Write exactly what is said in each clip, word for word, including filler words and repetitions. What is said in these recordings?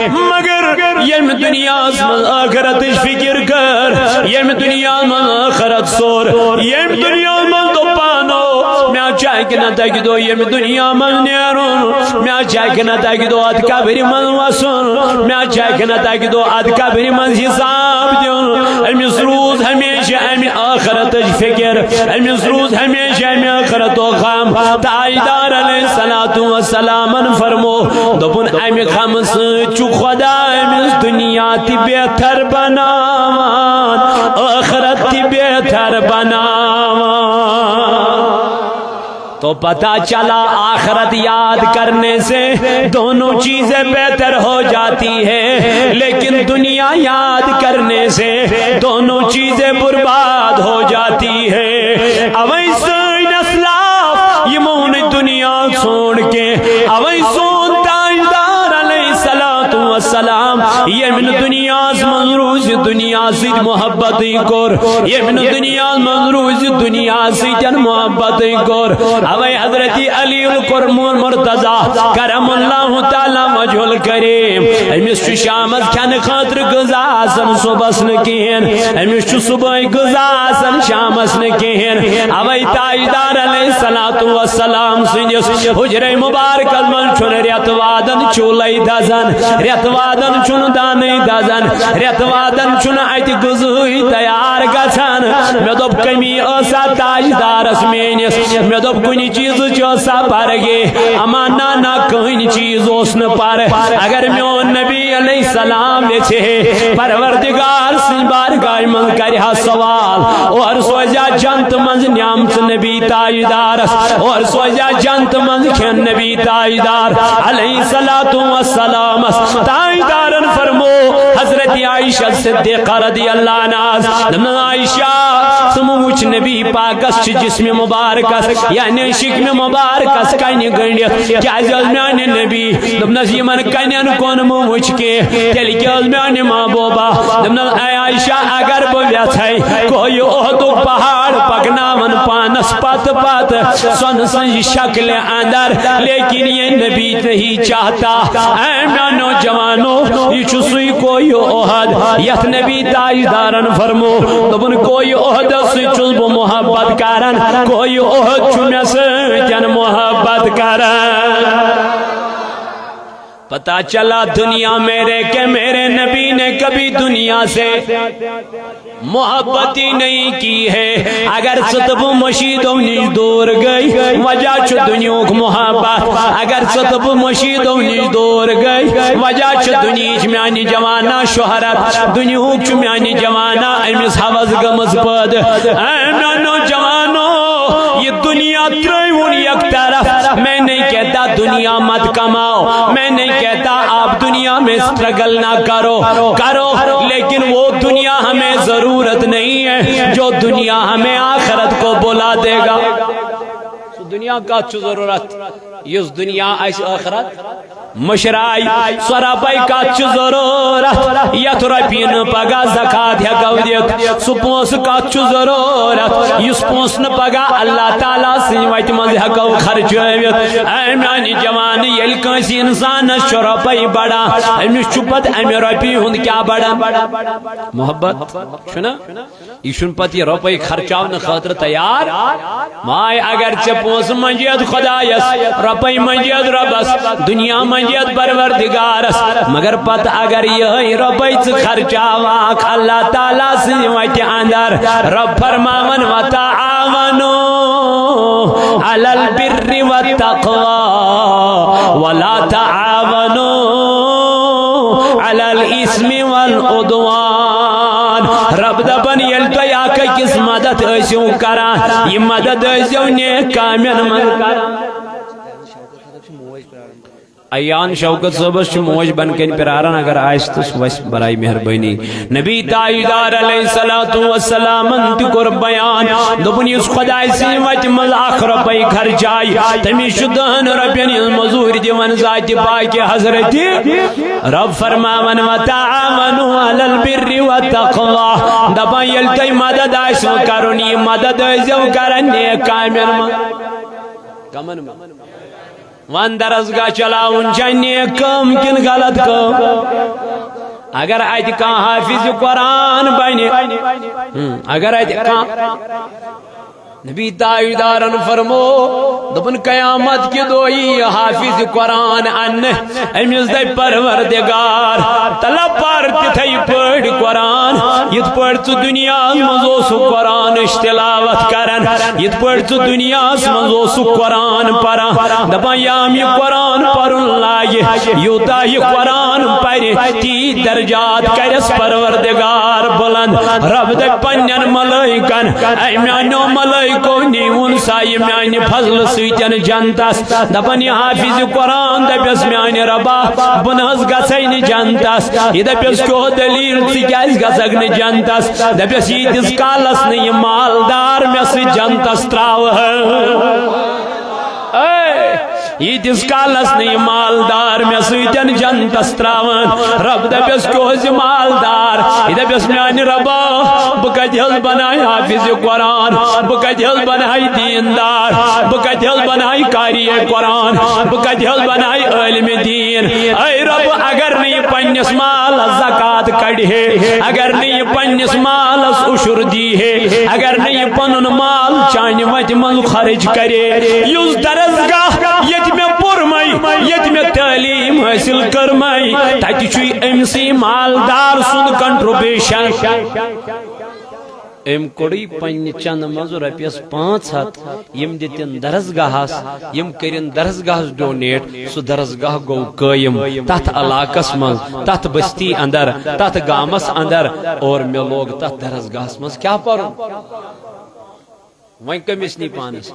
مگر ییٚمہِ دُنیاہَس منٛز ٲخرتٕچ فِکِر کٔر، ییٚمہِ دُنیاہَس منٛز ٲخرت سوٚر، ییٚمہِ دُنیاہَس منٛز دوٚپ پانو، مےٚ چھا کِنہٕ اَکہِ دۄہ ییٚمہِ دُنیا منٛز نیرُن، مےٚ چھا کِنہٕ اَکہِ دۄہ اَتھ قبرِ منٛز وَسُن، مےٚ چھا کِنہٕ اَکہِ دۄہ اَتھ قبرِ منٛز حِساب دیُن۔ أمِس روٗز ہمیشہِ اَمہِ ٲخرتٕچ فِکِر، أمِس روٗز ہمیشہِ اَمہِ ٲخرتُک غم۔ تاجدار علیہ الصلوۃ والسلامن فرمو، دوٚپُن، اَمہِ غمہٕ سۭتۍ چھُ خدا أمِس دُنیا تہِ بہتر بناوان، ٲخرت تہِ بہتر بناوان۔ تو پتہ چلا، آخرت یاد کرنے سے دونوں چیزیں بہتر ہو جاتی ہے، لیکن دنیا یاد کرنے سے دونوں چیزیں برباد ہو جاتی ہے۔ اوے سٲنۍ اسلاف یِمو نہٕ دُنیا ژھونٛڈ کینٛہہ، اوے سون تاجدار علیہ الصلوۃ والسلام ییٚمۍ نہٕ دُنیاہَس منٛز روٗزِتھ دُنیا سۭتۍ محبتٕے کوٚر، ییٚمۍ نہٕ دُنیاہَس منٛز روٗزِتھ دُنیا سۭتۍ محبتٕے کوٚر۔ اوے حضرت علی القرمون مرتضیٰ کرم اللہ تعالیٰ وجہ الکریم، أمِس چھُ شامَس کھٮ۪نہٕ خٲطرٕ غذا آسان، صُبحَس نہٕ کِہیٖنۍ، أمِس چھُ صُبحٲے غذا آسان، شامَس نہٕ کِہیٖنۍ۔ اوے تاجدار علیہ الصلوۃ والسلام سٕنٛدِس حجرے مبارکس منٛز چھُنہٕ رٮ۪تہٕ وادن چوٗلے دزان، رٮ۪تہٕ وادن چھُنہٕ دانے دزان، رٮ۪تہٕ وادن چھُنہٕ اَتہِ غذہٕے تیار گژھان۔ مےٚ دوٚپ، کٔمی ٲسا تاجدارس میٲنِس؟ مےٚ دوٚپ، کُنہِ چیٖزٕچ ٲسا پرگے؟ اما نہ، نہ، کٕہٕنۍ چیٖز اوس نہٕ پرٕ۔ اگر میون نبی علیہ السلام یژھِ ہے، پروردگار سٕنٛزِ بارگاہہِ منٛز کرِ ہا سوال، اورٕ سوزِ ہا جنتہٕ منٛز نعمژٕ نبی تاجدارس، اورٕ سوزِ ہا جنتہٕ منٛز کھٮ۪ن نبی تاجدار علیہ الصلوۃ والسلامس۔ تاجدارن فرمو حضرت عائشہ صدیقہ رضی اللہ عنہاس، دوٚپنس، عائشہ، ژٕ مہٕ وٕچھ نبی پاکس چھِ جسمِ مبارکس، یعنی شکمِ مبارکس کنہِ گٔنڈِتھ، کیازِ حظ میانہِ نبی؟ دوٚپنس، یِمن کنٮ۪ن کُن مہٕ وٕچھ کینٛہہ، تیٚلہِ کیٛاہ حظ میانہِ محبوبہ؟ دوٚپنس، اے عائشہ، اگر بہٕ یژھے کوہِ احدُک پہاڑ پکناون پانس پتہٕ پتہٕ سۄنہٕ سٕنٛزِ شکلہِ اندر، لیکن یہ نبی نہیں چاہتا۔ اے میانو جوانو، یہ چھُ سُے کوہِ احد یتھ نبی تاجدارن فرمو، دوٚپُن، کوہِ احدس سۭتۍ چھُس بہٕ محبت کران، کوہِ احد چھُ مےٚ سۭتۍ محبت کران۔ پتہ چلا دنیا میرے کہ میرے نبی نے کبھی دنیا سے محبت ہی نہیں کی ہے۔ اگر ژٕ تہٕ بہٕ مشیٖدو نِش دوٗر گٔے، وجہ چھُ دُنیہُک محبت۔ اگر ژٕ تہٕ بہٕ مشیٖدو نِش دوٗر گٔے، وجہ چھُ دُنیہٕچ میانہِ جوانا شہرت، دُنیہُک چھُ میانہِ جوانا أمِس ہوس گٔمٕژ پٲدٕ۔ اے میانو جوانو، یہِ دُنیا ترٲیوُن یک طرف۔ میں نہیں کہتا دنیا مت کماؤ، میں نہیں کہتا آپ دنیا میں اسٹرگل نہ کرو، کرو، لیکن وہ دنیا ہمیں ضرورت نہیں ہے جو دنیا ہمیں آخرت کو بلا دے گا۔ سُہ دُنیا کَتھ چھُ ضروٗرت، یُس دُنیا اَسہِ ٲخرت مٔشرایہِ؟ سۄ رۄپَے کَتھ چھِ ضروٗرت، یَتھ رۄپیہِ نہٕ پگاہ زکوٰۃ ہٮ۪کو دِتھ؟ سُہ پونٛسہٕ کَتھ چھُ ضروٗرت، یُس پونٛسہٕ نہٕ پگاہ اللہ تعالیٰ سٕنٛزِ وَتہِ منٛز ہٮ۪کو خرچٲوِتھ؟ اے میٛانہِ جوانہٕ، ییٚلہِ کٲنٛسہِ اِنسانَس چھُ رۄپَے بَڑان، أمِس چھُ پَتہٕ اَمہِ رۄپیہِ ہُنٛد کیٛاہ بَڑان؟ محبت چھُنہ؟ یہِ چھُنہٕ پتہٕ یہِ رۄپَے خرچاونہٕ خٲطرٕ تیار۔ ماے، اگر ژےٚ پونٛسہٕ منٛجِتھ خۄدایَس، رۄپَے منٛجِتھ رۄبَس، دُنیا منٛجِتھ پروردگارَس، مگر پتہٕ اگر یِہوٚے رۄپَے ژٕ خرچاوَکھ اللہ تعالیٰ سٕنٛزِ وَتہِ اندر، رۄب فرماوَن، وتعاونوا علی البر والتقوی ولا تعاونوا علی الاثم والعدوان۔ رب دپان، ییٚلہِ تُہۍ اکھ أکِس مدد ٲسِو کران، یہِ مدد ٲسۍزیو نیک کامٮ۪ن منٛز کران۔ ایان شوکت صٲبس چھِ موج بن کن پیاران، اگر آسہِ تہٕ سُہ وسہِ برائے مہربٲنی۔ نبی تاجدار علیہ الصلوۃ والسلامن تہِ کوٚر بیان، دوٚپُن، یُس خۄداے سٕنٛزِ وتہِ منٛز اکھ رۄپے خرچایہِ، تٔمِس چھُ دہن رۄپین ہٕنٛز مٔزوٗرۍ دِوان ذاتِ پاکہِ حضرتِ رب فرماوان، وتعاونوا علی البر والتقوی۔ دپان، ییٚلہِ تۄہہِ مدد آسِوٕ کرُن، یہِ مدد ٲسۍزیو کران نیک کامٮ۪ن منٛز۔ کمن منٛز؟ وۄنۍ درسگاہ چلاوُن چھا نیک کٲم کِنہٕ غلط کٲم؟ اگر اتہِ کانٛہہ حافظ قرآن بنہِ، ہم، اگر اتہِ کانٛہہ، نبی تاجدارن فرمو، دوٚپُن، قیامت کہِ دۄہ یی حافظ قرآن اننہٕ، أمِس دَپہِ پروردگار، طلب پر تِتھے پٲٹھۍ قرآن، یِتھ پٲٹھۍ ژٕ دُنیاہس منٛز اوسُکھ قرآنٕچ تلاوت کران، یِتھ پٲٹھۍ ژٕ دُنیاہس منٛز اوسُکھ قرآن پران، دپان، یام یہِ قرآن پرُن لاگہِ، یوٗتاہ یہِ قرآن پرِ، تی درجات کرٮ۪س پروردگار بلند۔ رب دَپہِ پننٮ۪ن ملائکن، اے میانیو ملائکو، نیٖوُن سا یہِ میانہِ فضلہٕ سۭتۍ جنتس۔ دپان، یہِ حافظ قرآن دپٮ۪س، میانہِ ربا، بہٕ نہ حظ گژھے نہٕ جنتس۔ یہِ دپٮ۪س، کیٛاہ دلیل، ژٕ کیٛازِ گژھکھ نہٕ جنتس؟ دپٮ۪س، ییٖتِس کالس نہٕ یہِ مالدار مےٚ سۭتۍ جنتس تراوٕ۔ اے، ییٖتِس کالس نہٕ یہِ مالدار مےٚ سۭتۍ جنتس تراوان۔ رب دپٮ۪س، کیٛاہ حظ یہِ مالدار؟ یہِ دپٮ۪س، میانہِ ربا، بہٕ کتہِ حظ بناے حافظ قرآن؟ بہٕ کتہِ حظ بناے دیندار؟ بہٕ کتہِ حظ بناے قاری قرآن؟ بہٕ کتہِ حظ بناے عالم دین؟ اے رب، اگر نہٕ یہِ پننِس مالس زکوٰۃ کڑِ ہے، اگر نہٕ یہِ پننِس مالس عشر دی ہے، اگر نہٕ یہِ پنُن مال چانہِ وتہِ منٛز خرٕچ کرِ، یُس درسگاہ ییٚتہِ مےٚ پوٚرمَے، ییٚتہِ مےٚ تعلیٖم حٲصِل کٔرمَے، تَتہِ چھُے أمۍ سٕے مالدار سُنٛد contribution۔ أمۍ کوٚڑُے پننہِ چندٕ منٛز رۄپیَس پانٛژھ ہَتھ، یِم دِتِن درسگاہَس، یِم کٔرِن درسگاہَس donate، سُہ درسگاہ گوٚو قٲیِم تَتھ علاقَس منٛز، تَتھ بستی اندر، تَتھ گامَس اندر، اور مےٚ لوگ تَتھ درسگاہَس منٛز کیٛاہ پَرُن؟ وۄنۍ کٔمِس نی پانَس؟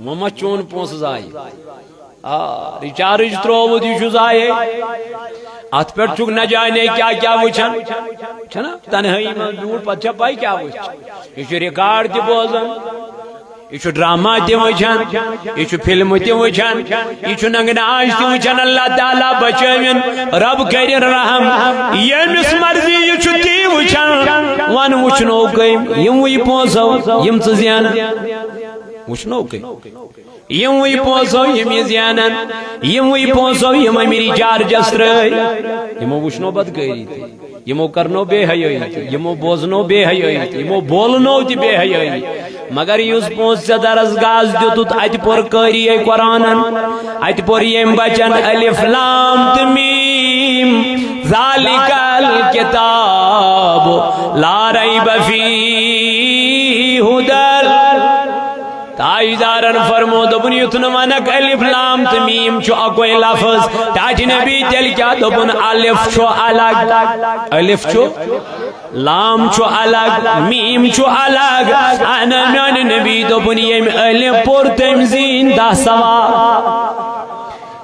وۄنۍ ما چون پونٛسہٕ ضایع؟ آ، recharge ترٛووُتھ، یہِ چھُ ضایع۔ اَتھ پٮ۪ٹھ چھُکھ نہ جانے کیٛاہ کیٛاہ وٕچھان۔ چھَنا؟ تنہٲیی منٛز بیوٗٹھ، پَتہٕ چھا پَے کیٛاہ وٕچھ؟ یہِ چھُ record تہِ بوزان، یہِ چھُ ڈرامہ تہِ وٕچھان، یہِ چھُ فلمہٕ تہِ وٕچھان، یہِ چھُ ننگہٕ ناچ تہِ وٕچھان۔ اللہ تعالیٰ بچٲوِن، رب کٔرِن رحم۔ ییٚمِس مرضی یہِ چھُ تی وٕچھان۔ وَن وٕچھنو کٔمۍ؟ یِموٕے پونٛسو یِم ژٕ زینان۔ وٕچھنو کٔمۍ؟ یِموٕے پونٛسو یِم یہِ زینان، یِموٕے پونٛسو یِم أمۍ rechargeس ترٛٲے۔ یِمو وٕچھنو بدکٲری تہِ، یِمو کرنو بے حیٲیی تہِ، یِمو بوزنو بے حیٲیی تہِ، یِمو بولنو تہِ بے حیٲیی۔ مگر یُس پونٛسہٕ ژےٚ درسگاہس دیُتُتھ، اتہِ پوٚر قٲری قرآنن، اتہِ پوٚر ییٚمۍ بچن الف لام تہٕ میٖم، ذالک الکتاب لا ریب فیہ ہدی۔ تاجدارن فرمو، دوٚپُن، یُتھ نہٕ ونکھ الف لام تہٕ میٖم چھُ اکوے لفظ۔ ٹاٹھۍ نبی تیٚلہِ کیٛاہ؟ دوٚپُن، الف چھُ الگ، الف چھُ، لام چھُ الگ، میٖم چھُ الگ۔ اہن میانہِ نبی، دوٚپُن، ییٚمۍ الف پوٚر تٔمۍ زیٖنۍ دَہ ثواب۔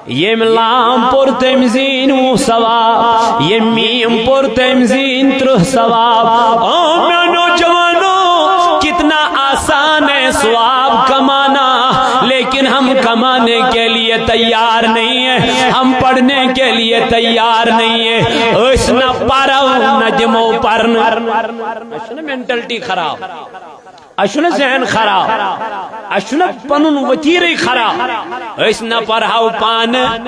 ییٚمۍ لام پوٚر تٔمۍ زیٖنۍ وُہ ثواب، ییٚمۍ میٖم پوٚر تٔمۍ زیٖنۍ ترٕٛہ ثواب۔ او میانیو جوانو، کتنا آسان ہے ثواب کمانا، لیکن ہم کمانے کے لیے تیار نہیں ہے، ہم پڑھنے کے لیے تیار نہیں ہے۔ أسۍ نہ پرو، نہ دِمو پرنہٕ۔ اسہِ چھُنہ mentality خراب۔ اسہِ چھُنہ ذہن خراب، اسہِ چھُنہ پنُن وتیرے خراب۔ أسۍ نہ پرہاو پانہٕ،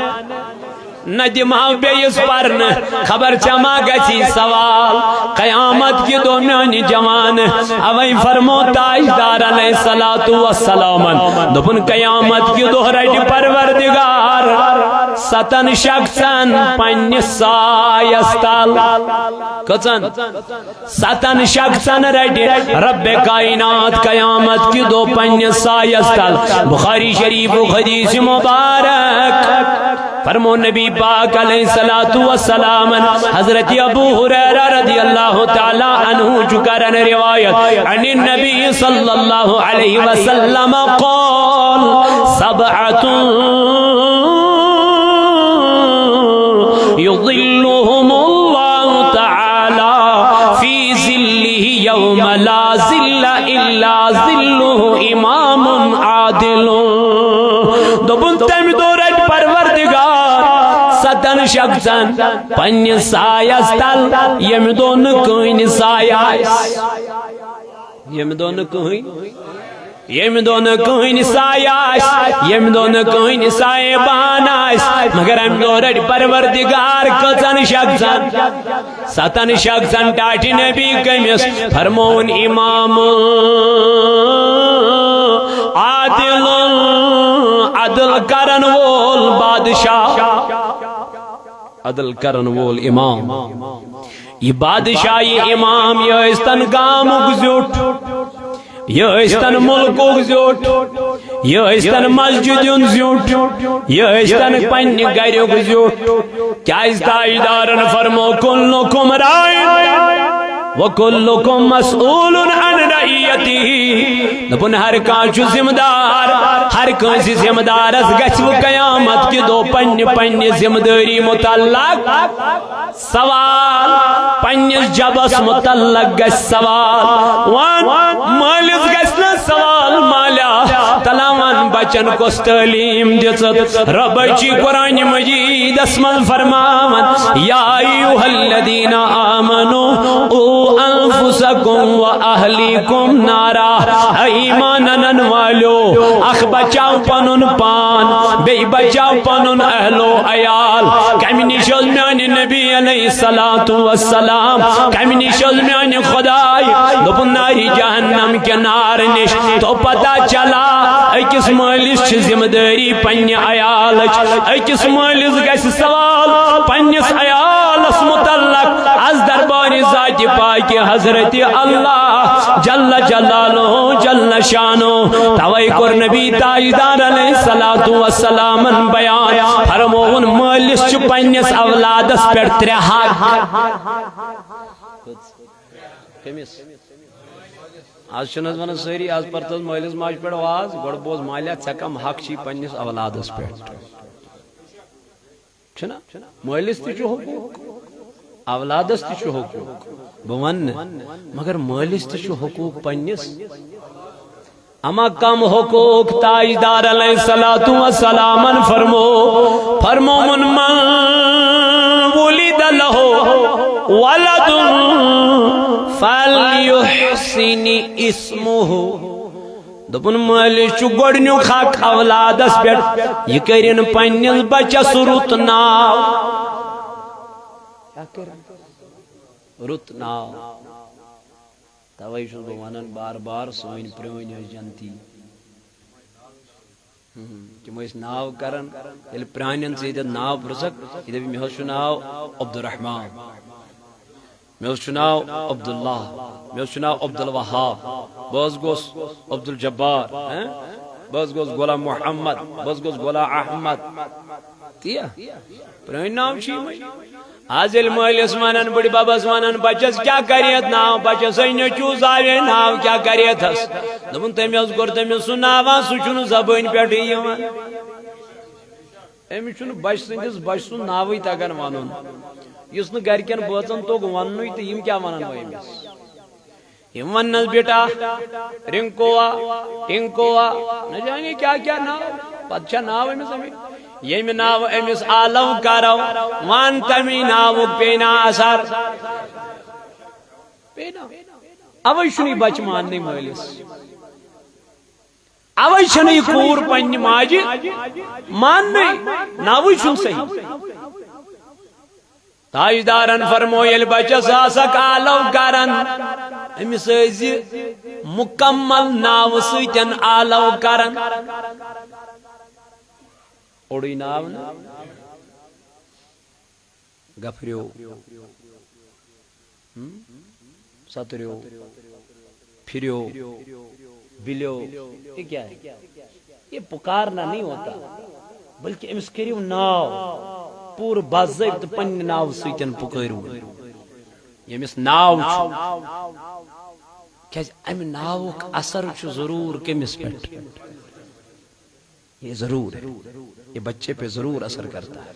نہ دِمہاو بیٚیِس پرنہٕ۔ خبر ژےٚ ما گژھی سوال قیامت کہِ دۄہ میانہِ جوان۔ اوے فرمو تاجدار علیہ الصلوۃ والسلامن، دوٚپُن، قیامت کہِ دۄہ رٹہِ پروردگار ستن شخصن پننِس سایس تل۔ کٔژن؟ ستن شخصن رٹہِ رب کائنات قیامت کہِ دۄہ پننِس سایس تل۔ بخاری شریفُک حدیث مبارک۔ فرمو نبی پاک علیہ الصلوۃ والسلام، حضرت ابو ہریرہ رضی اللہ تعالی عنہ چھُ کران روایت، عن النبی صلی اللہ علیہ وسلم قال، سبعة يظلهم الله تعالى في ظله يوم لا ظل إلا ظله، إمام عادل۔ دوٚپُن، تَمہِ دۄہ رَٹہِ پروردگار ستن شخصن پننِس سایس تل، ییٚمہِ دۄہ نہٕ کٕہٕنۍ سایہِ آسہِ۔ ییٚمہِ دۄہ نہٕ کٕہٕنۍ ییٚمہِ دۄہ نہٕ کٕہٕنۍ سایہِ آسہِ، ییٚمہِ دۄہ نہٕ کٕہٕنۍ سایہِ بان آسہِ، مگر اَمہِ دۄہ رٔٹۍ پروردگار کٔژَن شخصن؟ ستن شخصن ٹاٹھۍ نبی کٔمِس؟ فرمووُن امام عادل، عدل کرن وول بادشاہ، عدل کرن وول امام۔ یہِ بادشاہ، یہِ امام، یہِ ٲسۍتن گامُک زیُٹھ، یہِ ٲسۍتن مُلکُک زیُٹھ، یہِ ٲسۍتن مسجد ہُنٛد زیُٹھ، یہِ ٲسۍتن پننہِ گرُک زیُٹھ۔ کیازِ تاجدارن فرمو، "کلکم راعٍ و کلکم مسئول عن رعیتہ"۔ دوٚپُن، ہر کانٛہہ چھُ ذمہٕ دار، ہر کٲنٛسہِ ذمہٕ دارس گژھِ وۄنۍ قیامت کہِ دۄہ پننہِ پننہِ ذمہٕ دٲری متعلق سوال، پننِس جبس متعلق گژھِ سوال۔ وَن، مٲلِس گژھِ نہ سوال، "مالیا، تلا وَن بچن کۄس تعلیٖم دِژٕتھ؟" رۄبے چھُ قرآن مجیدس منٛز فرماوان، "یا ایھا الذین آمنوا قوا انفسکم و اہلیکم نارا"۔ اے ایمان انن والیو، اکھ بچاو پنُن پان، بیٚیہِ بچاو پنُن اہل و عیال۔ کمہِ نِش حظ میانہِ نبی علیہ الصلوۃ والسلام؟ کمہِ نِش حظ میانہِ خدای؟ دوٚپُن، نارِ جہنم کہِ نارٕ نِش۔ تو پتہ چلا، أکِس مٲلِس چھِ ذمہٕ دٲری پننہِ عیالٕچ۔ أکِس مٲلِس گژھِ سوال پننِس عیالس متعلق۔ از دربارِ ذاتِ پاکِ حضرت اللہ جل جلالہ جل شانہ۔ توے کوٚر نبی تاجدار علیہ الصلوۃ والسلامن بیان، فرمووُن، مٲلِس چھُ پننِس اولادس پٮ۪ٹھ ترٛےٚ حق۔ کٔمِس؟ از چھِنہٕ حظ ونان سٲری، از پرتس مٲلِس ماجہِ پٮ۪ٹھ واز، گۄڈٕ بوز، مالیا، ژےٚ کم حق چھی پننِس اولادس پٮ۪ٹھ؟ چھُنہ؟ مٲلِس تہِ چھُ حقوٗق، اولادس تہِ چھُ حقوٗق، بہٕ ونہٕ نہٕ، مگر مٲلِس تہِ چھُ حقوٗق پننِس۔ اما کم حقوٗق؟ تاجدار علیہ الصلوۃ والسلامن فرمو، فرمووُن، "من ولد لہ ولد فلیحسن اسمہ"۔ دوٚپُن، مٲلِس چھُ گۄڈٕنیُک حق اولادس پٮ۪ٹھ، یہِ کٔرِن پننِس بچس رُت ناو۔ کیٛاہ کٔرِن؟ رُت ناو۔ توے چھُس بہٕ ونان بار بار، سٲنۍ پرٛٲنۍ ٲسۍ جنتی۔ ہم، تِم ٲسۍ ناو کران، ییٚلہِ پرٛانٮ۪ن ژٕ ییٚتٮ۪تھ ناو پرٛژھکھ، یہِ دَپہِ، "مےٚ حظ چھُ ناو عبدالرحمان، مےٚ حظ چھُ ناو عبداللہ، مےٚ حظ چھُ ناو عبدالوہاب، بہٕ حظ گوس عبدالجبار، ہہ؟ بہٕ حظ گوس غلام محمد، بہٕ حظ گوس غلام احمد"۔ تی یا؟ پرٛٲنۍ ناو چھِ یِمَے۔ از ییٚلہِ مٲلِس ونان، بٕڈِ ببس ونان، "بچس کیٛاہ کریتھ ناو؟ بچس ہے نیٚچوٗ زاوے ناو، کیٛاہ کریتھس؟" دوٚپُن، "تٔمۍ حظ کوٚر تٔمِس سُہ ناو، سُہ چھُنہٕ زبٲنۍ پٮ۪ٹھٕے یِوان۔" أمِس چھُنہٕ بچہٕ سٕنٛدِس بچہٕ سُنٛد ناوٕے تگان ونُن، یُس نہٕ گرِکٮ۪ن بٲژن توٚگ وننُے، تہٕ یِم کیٛاہ ونن وۄنۍ أمِس؟ یِم وننس، "بیٹا، رنکوا، ٹنکوا"، نہ جانے کیٛاہ کیٛاہ ناو۔ پتہٕ چھا ناو أمِس اَمِکۍ؟ ییٚمہِ ناوٕ أمِس آلو کرو، وَن تَمی ناوُک پیٚیہِ نا اثر؟ پیٚیہِ نا۔ اوے چھُنہٕ یہِ بچہٕ ماننٕے مٲلِس۔ اوے چھنہٕ یہِ کوٗر پننہِ ماجہِ ماننٕے۔ ناوٕے چھُنہٕ صحیح۔ تاجدارن فرمو، ییٚلہِ بچس آسکھ آلو کران، أمِس ٲسۍ زِ مُکمل ناوٕ سۭتۍ آلو کران۔ اوٚڑُے ناو نہٕ۔ گفریو، ہم؟ ستریو، پھریو، بلیو، یہ کیا ہے؟ یہ پکارنا نہیں ہوتا، بلکہ أمِس کٔرِو ناو پوٗرٕ باضٲبطہٕ پننہِ ناوٕ سۭتۍ پکٲرِو۔ ییٚمِس ناو چھُ، کیازِ اَمہِ ناوُک اثر چھُ ضروٗر کٔمِس پٮ۪ٹھ؟ یہ ضرور ہے، یہ بچے پہ ضرور اثر کرتا ہے۔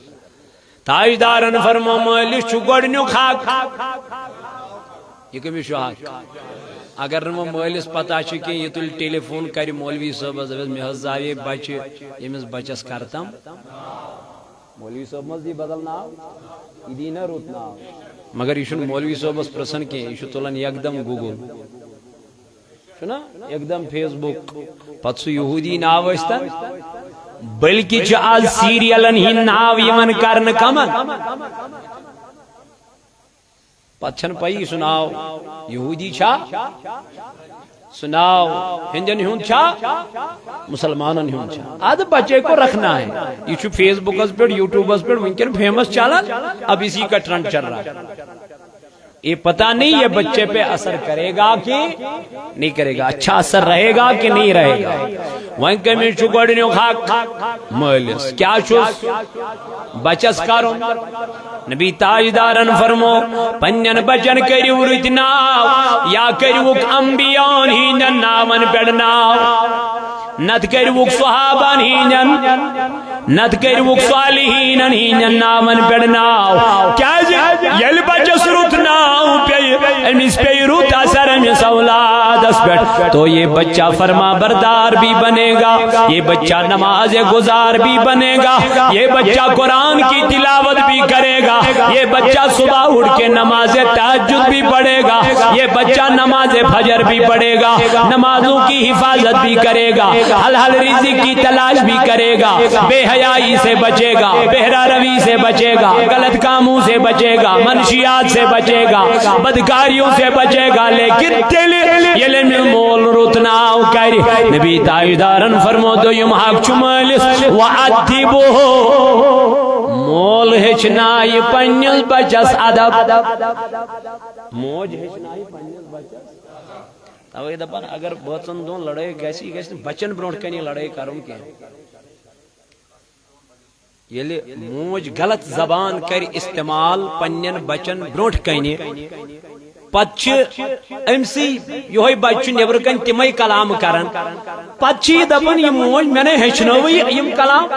تاجدارن فرمو، مٲلِس چھُ گۄڈٕنیُک حق۔ یہ کٔمِس چھُ حق؟ اگر نہٕ وۄنۍ مٲلِس پتہ چھُ کینٛہہ، یہِ تُلہِ ٹیلی فون، کرِ مولوی صٲبس، دپٮ۪س، "مےٚ حظ زاوے بچہِ، ییٚمِس بچس کرتم۔" مولوی صٲب ما حظ دی بدل ناو؟ یہِ دی نہ رُت ناو۔ مگر یہِ چھُنہٕ مولوی صٲبس پرژھان کینٛہہ، یہِ چھُ تُلان یکدم گوٗگل۔ چھُنا؟ یکدم فیس بک، پتہٕ سُہ یہودی ناو ٲسۍتن، بلکہِ چھُ آز سیریلن ہٕنٛدۍ ناو یِوان کرنہٕ کمن۔ پتہٕ چھنہٕ پَیی سُہ ناو یہودی چھا، سُہ ناو ہیٚندٮ۪ن ہُنٛد چھا، مسلمانن ہُنٛد چھا۔ ادٕ بچے کو رکھنا ہے، یہِ چھُ فیس بکس پٮ۪ٹھ، یوٹیوبس پٮ۪ٹھ وٕنکٮ۪ن فیمس چلان، اب اسی کا ٹرینڈ چل رہا ہے۔ یہ پتہ نہیں یہ بچے پہ اثر کرے گا کہ نہیں کرے گا، اچھا اثر رہے گا کہ نہیں رہے گا۔ وۄنۍ کٔمِس چھُ گۄڈٕنیُک حق؟ مٲلِس۔ کیٛاہ چھُس بچس کرُن؟ نبی تاجدارن فرمو، پننٮ۪ن بچن کٔرِو رٕتۍ ناو، یا کٔرِوُکھ انبیاءن ہٕنٛدٮ۪ن ناون پٮ۪ٹھ ناو، نتہٕ کٔرِوُکھ صحابن ہٕنٛدٮ۪ن، نتہٕ کٔرِوُکھ صالحیٖنن ہٕنٛدٮ۪ن ناون پٮ۪ٹھ ناو۔ کیٛازِ؟ ییٚلہِ بچس رُت ناو پیٚیہِ، أمِس پیٚیہِ رُت اثر أمِس اولادس پٮ۪ٹھ۔ تو یہ بچہ فرما بردار بھی بنے گا، یہ بچہ نماز گزار بھی بنے گا، یہ بچہ قرآن کی تلاوت بھی کرے گا، یہ بچہ صبح اٹھ کے نماز تہجد بھی پڑھے گا، یہ بچہ نماز فجر بھی پڑھے گا، نمازوں کی حفاظت بھی کرے گا، حلال رزق کی تلاش بھی کرے گا، بے حیائی سے بچے گا، بہرہ روی سے بچے گا، غلط کاموں سے بچے گا، منشیات سے بچے گا، بدکاریوں سے بچے گا۔ لیکن تیٚلہِ ییٚلہِ أمِس مول رُت ناو کرِ، نبی تاجدارن فرمو، دوٚیِم حق چھُ مٲلِس، وَأَدِّبُهُ۔ مول ہیٚچھنایہِ پننِس بچس ادب۔ موج ہیٚچھنایہِ پننِس بچس۔ توے دپان، اگر بٲژن دۄن لڑٲے گژھِ، یہِ گژھِ نہٕ بچن برونٛٹھ کنہِ لڑٲے کرُن کینٛہہ۔ ییٚلہِ موج غلط زبان کرِ استعمال پننٮ۪ن بچن برونٛٹھ کنہِ، پتہٕ چھِ أمۍ سٕے یِہوٚے بچہٕ چھُ نیبرٕ کنہِ تِمے کلام کران۔ پتہٕ چھِ یہِ دپان، "یہِ موج، مےٚ نے ہیٚچھنٲوٕے یِم کلام۔"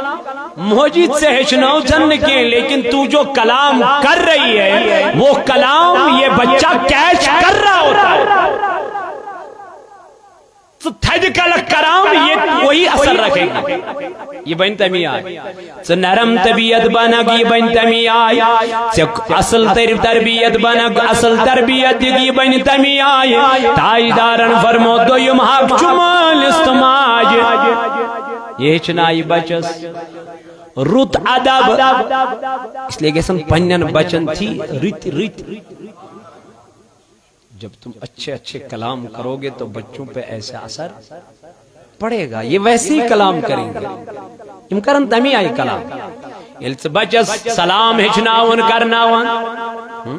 موجی، ژےٚ ہیٚچھنٲوتھن نہٕ کینٛہہ، لیکن تو جو کلام کر رہی ہے، وہ کلام یہ بچہ کیچ کر رہا ہوتا ہے۔ ژٕ تھدِ کلک کرام، یہ وہی اثر رکھے گی۔ یہ بنہِ تمی آیہِ۔ ژٕ نرم طبیعت بنکھ، یہ بنہِ تمی آیہِ۔ ژےٚ اصل تر-، تربیت بنکھ، اصل تربیت دِکھ، یہ بنہِ تمی آیہِ۔ تاجدارن فرمو، دوٚیِم حق چھُ مٲلِس تہٕ ماجہِ۔ یہ ہیٚچھنایہِ بچس رُت ادب۔ اس لیے گژھن پننٮ۪ن بچن تھی رٕتۍ رٕتۍ۔ جب تم اچھے اچھے کلام کرو گے تو بچوں پہ ایسا اثر پڑے گا، یہ ویسے ہی کلام کریں گے۔ یِم کرن تمی آیہِ کلام۔ ییٚلہِ ژٕ بچس سلام ہیٚچھناوُن کرناوان، ہم؟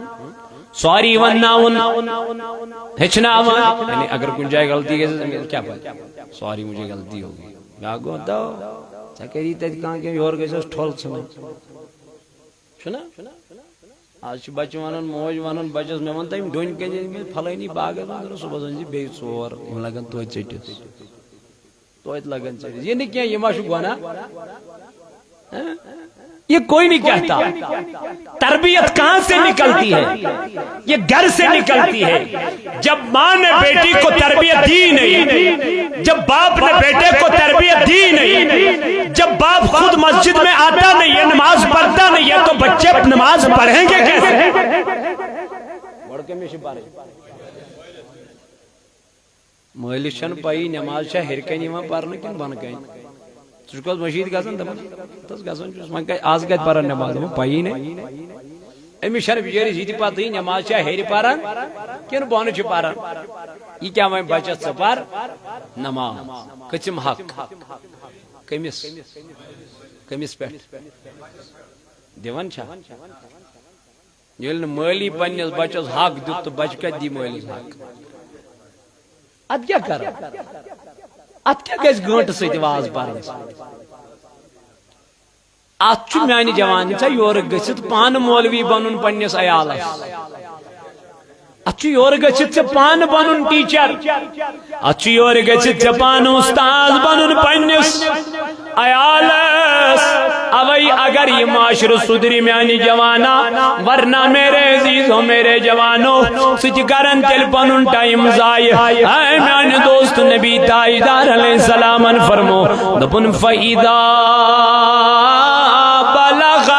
سوری ونناوُن ہیٚچھناوان، یعنی اگر کُنہِ جایہِ غلطی گژھِ، أمِس کیٛاہ پَزِ؟ سوری، مجھے غلطی ہو گئی۔ بیٛاکھ گوٚو، دَو، ژےٚ کٔری تَتہِ کانٛہہ کینٛہہ، یورٕ گٔژھِس ٹھۄل ژھٕنٕنۍ۔ چھُنا؟ آز چھِ بچہٕ ونان، موج ونان بچس، "مےٚ ون تہٕ یِم ڈوٗنۍ کٔمۍ أنۍ مٕتۍ فلٲنی باغس منٛز؟" دوٚپُس، "صُبحس أنۍ زِ بیٚیہِ ژور، یِم لگن توتہِ ژٔٹِتھ۔ توتہِ لگن ژٔٹِتھ۔ یہِ نہٕ کینٛہہ، یہِ ما چھُ گۄناہ؟" ہاں؟ یہ کوئی نہیں کہتا۔ تربیت کہاں سے نکلتی ہے؟ یہ گھر سے نکلتی ہے۔ جب ماں نے بیٹی کو تربیت دی نہیں، جب باپ نے بیٹے کو تربیت دی نہیں، جب باپ خود مسجد میں آتا نہیں ہے، نماز پڑھتا نہیں ہے، تو بچے نماز پڑھیں گے کیسے؟ مٲلِس چھَنہٕ پَیی نٮ۪ماز چھا ہیٚرِ کَنہِ یِوان پَرنہٕ کِنہٕ بۄنہٕ کَنہِ۔ ژٕ چھُکھ حظ مٔشیٖد گژھان؟ دَپان، "تَس گژھان چھُس، وۄنۍ کَتہِ، آز کَتہِ پَرَن نٮ۪ماز؟" دَپان، "پَیی نَے۔ أمِس چھَنہٕ بِچٲرِس یہِ تہِ پَتہٕے نٮ۪ماز چھا ہیٚرِ پَران کِنہٕ بۄنہٕ چھِ پَران۔ یہِ کیٛاہ وۄنۍ بَچَس ژٕ پَر نٮ۪ماز؟" کٔژِم حق؟ کٔمِس؟ کٔمِس پٮ۪ٹھ؟ دِوان چھا؟ ییٚلہِ نہٕ مٲلی پننِس بچس حق دیُت تہٕ بچہِ کتہِ دی مٲلِس حق؟ اتھ کیٛاہ کرو؟ اتھ کیٛاہ گژھِ گٲنٹہٕ سۭتۍ واز پرنس؟ اتھ چھُ میانہِ جوان ژےٚ یورٕ گٔژھِتھ پانہٕ مولوی بنُن پننِس عیالس۔ اتھ چھُ یورٕ گٔژھِتھ ژےٚ پانہٕ بنُن ٹیچر۔ اتھ چھُ یورٕ گٔژھِتھ ژےٚ پانہٕ استاد بنُن پننِس عیالس۔ اوے اگر یہِ معاشرٕ سُدرِ میانہِ جوانا، ورنہ میرے عزیزو، میرے جوانو، سُہ تہِ کرن تیٚلہِ پنُن ٹائم ضایع۔ اے میانہِ دوست، نبی تاجدار علیہ السلامن فرمو، دوٚپُن، "فَإِذَا بَلَغَ"،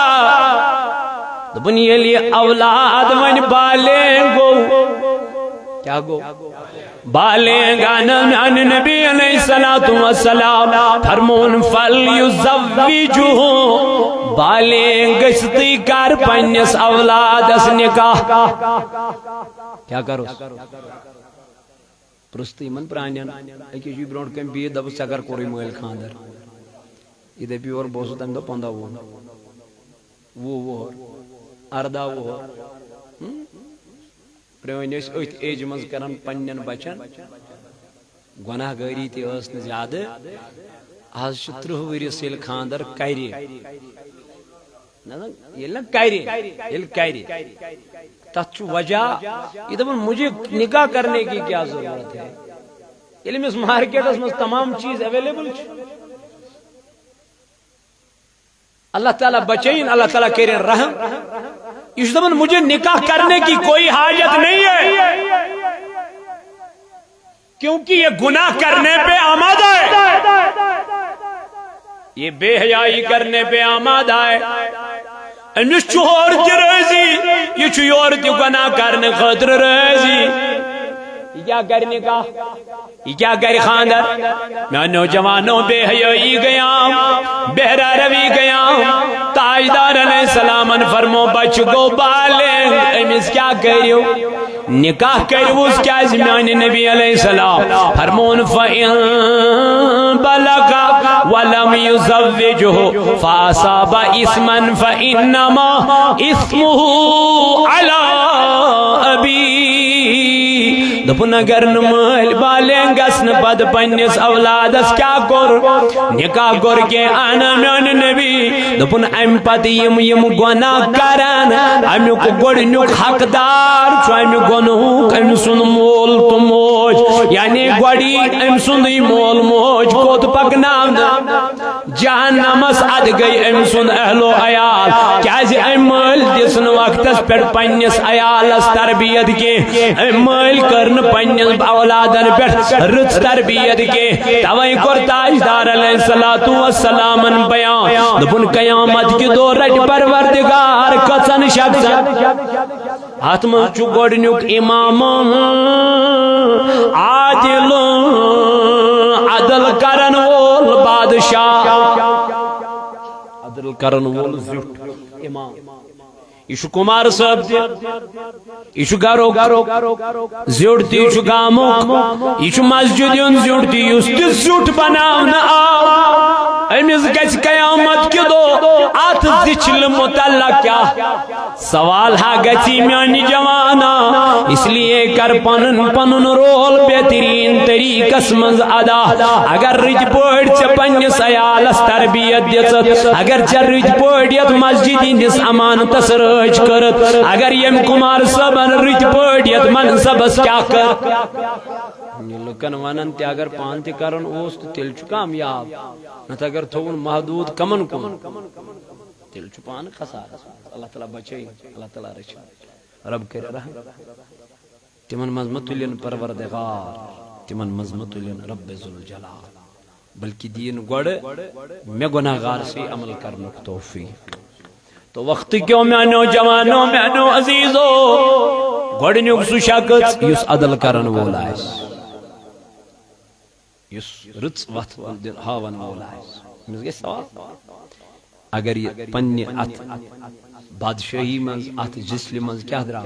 دوٚپُن، ییٚلہِ یہِ اولاد وۄنۍ بالغ گوٚو، کیا گو؟ بالغ آن میان نبی علیہ الصلوۃ والسلام فرمون، فل یزوجہ، بالغ گژھتٕے کر پننس اولادس نکاح۔ کیا کرو؟ پرُژھ تہٕ یِمن پرٛانٮ۪ن، أکِس چھُ برٛونٛٹھ کَنہِ بِہِتھ، دَپُس، "ژےٚ کَر کوٚرُے مٲلۍ خانٛدر؟" یہِ دَپہِ یورٕ، "بہٕ اوسُس تَمہِ دۄہ پنٛداہ وُہُر، وُہ وُہُر، اَرداہ وُہُر۔" ہُم؟ پرٛٲنۍ ٲسۍ أتھۍ ایجہِ منٛز کَران پنٛنٮ۪ن بَچَن، گۄناہ گٲری تہِ ٲس نہٕ زیادٕ۔ آز چھُ تٕرٛہ ؤرِس ییٚلہِ خانٛدر کَرِ، نہ، نہ، ییٚلہِ نہ کَرِ، ییٚلہِ کَرِ، تَتھ چھُ وجہ، یہِ دَپان، "مجھے نکاح کرنے کی کیا ضرورت ہے؟" ییٚلہِ أمِس مارکیٹَس منٛز تمام چیٖز ایویلیبل چھِ۔ اللہ تعالیٰ بچٲیِن، اللہ تعالیٰ کٔرِن رحم۔ یہِ چھُ دَپان، "مجھے نکاح کرنے کی کوئی حاجت نہیں ہے، کیونکہ یہ گناہ کرنے پہ آمادہ ہے، یہ بے حیائی کرنے پہ آمادہ ہے۔" أمِس چھُ ہورٕ تہِ رٲضی، یہِ چھُ یورٕ تہِ گۄناہ کرنہٕ خٲطرٕ رٲضی۔ یہِ کیٛاہ کرِ نکاح؟ یہِ کیٛاہ کرِ خانٛدر؟ میٛانیو جوانو، بے حیٲیی گٔیام، بے روی گٔیام۔ تاجدار علیہ السلامن فرمو، بچہٕ گوٚو بالغ، أمِس کیٛاہ کٔرِو؟ نکاح کٔرِوُس، کیٛازِ میٛانہِ نبی علیہ السلام فرمون، فَإِن بَلَغَ وَلَمْ يُزَوِّجْهُ فَأَصَابَ إِثْمًا فَإِنَّمَا إِثْمُهُ عَلَىٰ أَبِيهِ۔ دوٚپُن، اگر نہٕ مٲلۍ بالغ گژھنہٕ پتہٕ پننِس اولادس کیٛاہ کوٚر؟ نکاح کوٚر کینٛہہ، اہن میٛانہِ نبی۔ دوٚپُن، امہِ پتہٕ یِم، یِم گۄناہ کرن، امیُک گۄڈٕنیُک حقدار چھُ امہِ گۄنہُک أمۍ سُنٛد مول تہٕ موج، یعنی گۄڈٕ یی أمۍ سُنٛدٕے مول موج کوٚت پکناونہٕ؟ جہنمس۔ ادٕ گٔے أمۍ سُنٛد اہل و عیال، کیٛازِ أمۍ مٲلۍ دِژ نہٕ وقتس پٮ۪ٹھ پننِس عیالس تربیت کینٛہہ، أمۍ مٲلۍ کٔر نہٕ پننٮ۪ن اولادن پٮ۪ٹھ رٕژ تربیت کینٛہہ۔ توے کوٚر تاجدار علیہ الصلوۃ والسلامن بیان، دوٚپُن، قیامت کہِ دۄہ رٹہِ پروردگار کٔژن شخصن؟ اتھ منٛز چھُ گۄڈٕنیُک امام عادل، عدل کرن وول بادشاہ، عدل کرن وول زیُٹھ امام۔ یہِ چھُ کُمار صٲب تہِ، یہِ چھُ گرُک زیُٹھ تہِ، یہِ چھُ گامُک، یہِ چھُ مسجد ہُنٛد زیُٹھ تہِ، یُس تہِ زیُٹھ بناونہٕ آو، أمِس گژھِ قیامت کہِ دۄہ اتھ زِچھلہِ متعلق کیٛاہ؟ سوال ہا گژھِ میٛانہِ جوانا، اس لیے کر پنُن پنُن رول بہترین طریقس منٛز ادا۔ اگر رٕتۍ پٲٹھۍ ژےٚ پننِس عیالس تربیت دِژٕتھ، اگر ژےٚ رٕتۍ پٲٹھۍ یتھ مسجد ہٕنٛدِس امانتس رٲچھ کٔرٕتھ، اگر ییٚمۍ کُمار صٲبن رٕتۍ پٲٹھۍ یتھ منصبس کیٛاہ کٔر؟ یہِ لُکن ونان تہِ اگر پانہٕ تہِ کرُن اوس تہٕ تیٚلہِ چھُ کامیاب، نتہٕ اگر تھوٚوُن محدوٗد کمن کُن، تیٚلہِ چھُ پانہٕ خسارس منٛز۔ اللہ تعالیٰ بچٲیِن، اللہ تعالیٰ رٔچھِن۔ رب کٔرِنۍ رحم۔ تِمن منٛز مہ تُلِن پروردگار، تِمن منٛز مہ تُلِن رب ذوالجلال، بلکہ دِیِن گۄڈٕ مےٚ گۄناہ گار سٕے عمل کرنُک توفیق۔ تو وقت کیو میانیو جوانو، میانیو عزیزو، گۄڈٕنیُک سُہ شخص یُس عدل کرن وول آسہِ، یُس رٕژ وتھ دِ-، ہاون وول آسہِ، أمِس گژھِ ثواب۔ اگر یہِ پننہِ اتھ بادشاہی منٛز، اتھ جسلہِ منٛز کیٛاہ درٛاو؟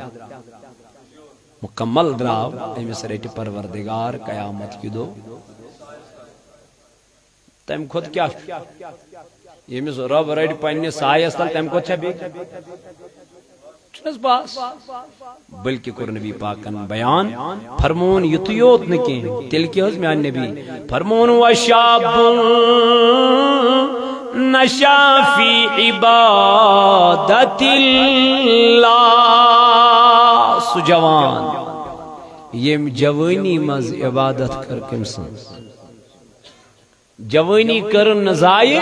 مکمل درٛاو، أمِس رٹہِ پروردگار قیامت کہِ دۄہ۔ تمہِ کھۄتہٕ کیٛاہ چھُ؟ ییٚمِس رب رٹہِ پننِس سایس تل، تمہِ کھۄتہٕ چھا بیٚیہِ کینٛہہ؟ چھُنہٕ حظ بس؟ بلکہ کوٚر نبی پاکن بیان، فرمون یُتُے یوت نہٕ کینٛہہ، تیٚلہِ کیٛاہ حظ میٛانہِ نبی؟ فرمون، وشاب نشا فی عبادت اللہ، سُہ جوان ییٚمۍ جوٲنی منٛز عبادت کٔر۔ کٔمۍ سٕنٛز؟ جوٲنی کٔرٕن نہٕ ضایع۔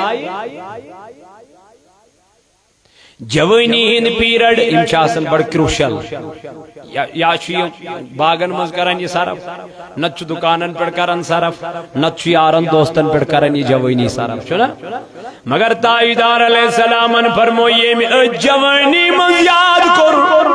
جوٲنی ہٕنٛدۍ پیریڈ، یِم چھِ آسان بڑٕ کروشل۔ یا، یا چھُ یہِ باغن منٛز کران یہِ صرف، نتہٕ چھُ دُکانن پٮ۪ٹھ کران صرف، نتہٕ چھُ یارن دوستن پٮ۪ٹھ کران یہِ جوٲنی صرف، چھُنہ؟ مگر تاجدار علیہ السلامن فرموو، ییٚمۍ أتھۍ جوٲنی منٛز یاد کوٚر،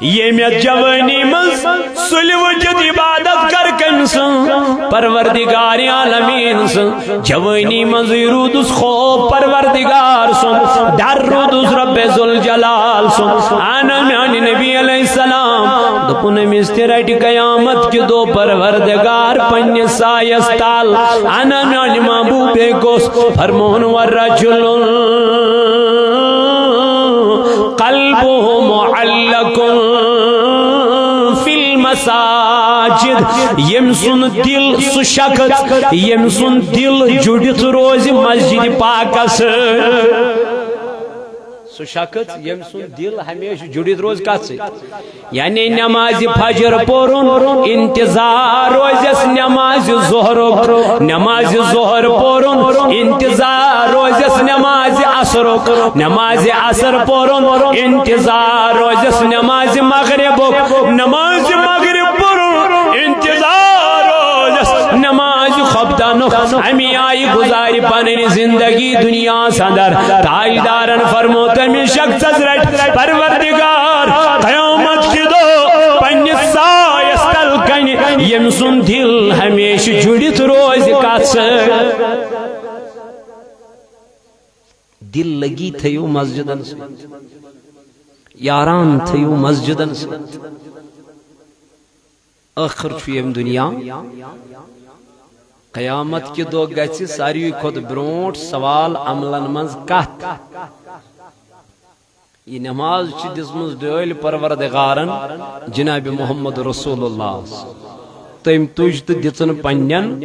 ییٚمۍ أتھۍ جوٲنی منٛز سُلہِ ؤتھِتھ عبادت کر کٔمۍ سٕنٛز؟ پروردگار عالمین سٕنٛز۔ جوٲنی منٛزٕے روٗدُس خوف پروردگار سُنٛد، ڈر روٗدُس رب ذوالجلال سُنٛد۔ انا میانہِ نبی علیہ السلام دوٚپُن، أمِس تہِ رٹہِ قیامت کہِ دۄہ پروردگار پننِس سایس تل۔ انا میانہِ محبوبے کُس؟ فرمون، ورجل قلبه معلق في المساجد، ییٚمۍ سُنٛد دِل، سُہ شخص ییٚمۍ سُنٛد دِل جُڑِتھ روزِ مسجد پاکس سۭتۍ۔ سُہ شخص ییٚمۍ سُنٛد دِل ہمیشہٕ جُڑِتھ روزِ کتھ سۭتۍ؟ یعنی نماز فجر پوٚرُن، انتظار روزٮ۪س نماز ظہرُک، نماز ظہر پوٚرُن، انتظار روزٮ۪س نماز عصرُک، نماز عصر پوٚرُن، انتظار روزٮ۪س نماز مغربُک، نماز مغرب پوٚرُن، انتظار روزٮ۪س نماز خۄفتنُک۔ امی آیہِ گُزارِ پنٕنۍ زندگی دُنیاہس اندر۔ تاجدارن فرمو، تٔمِس شخصس رٹہِ پروردگار قیامت کہِ دۄہ پننِس سایس تل کنہِ، ییٚمۍ سُنٛد دِل ہمیشہٕ جُڑِتھ روزِ کتھ سۭتۍ؟ دِل لگی تھٲیِو مسجدن سۭتۍ، یاران تھٲیِو مسجدن سۭتۍ۔ ٲخٕر چھُ ییٚمہِ دُنیا۔ قیامت کہِ دۄہ گژھِ ساروی کھۄتہٕ برونٛٹھ سوال عملن منٛز کتھ؟ یہِ نماز چھِ دِژمٕژ ڈٲلۍ پروردگارن جناب محمد رسول اللہ۔ تٔمۍ تُج تہٕ دِژٕن پننٮ۪ن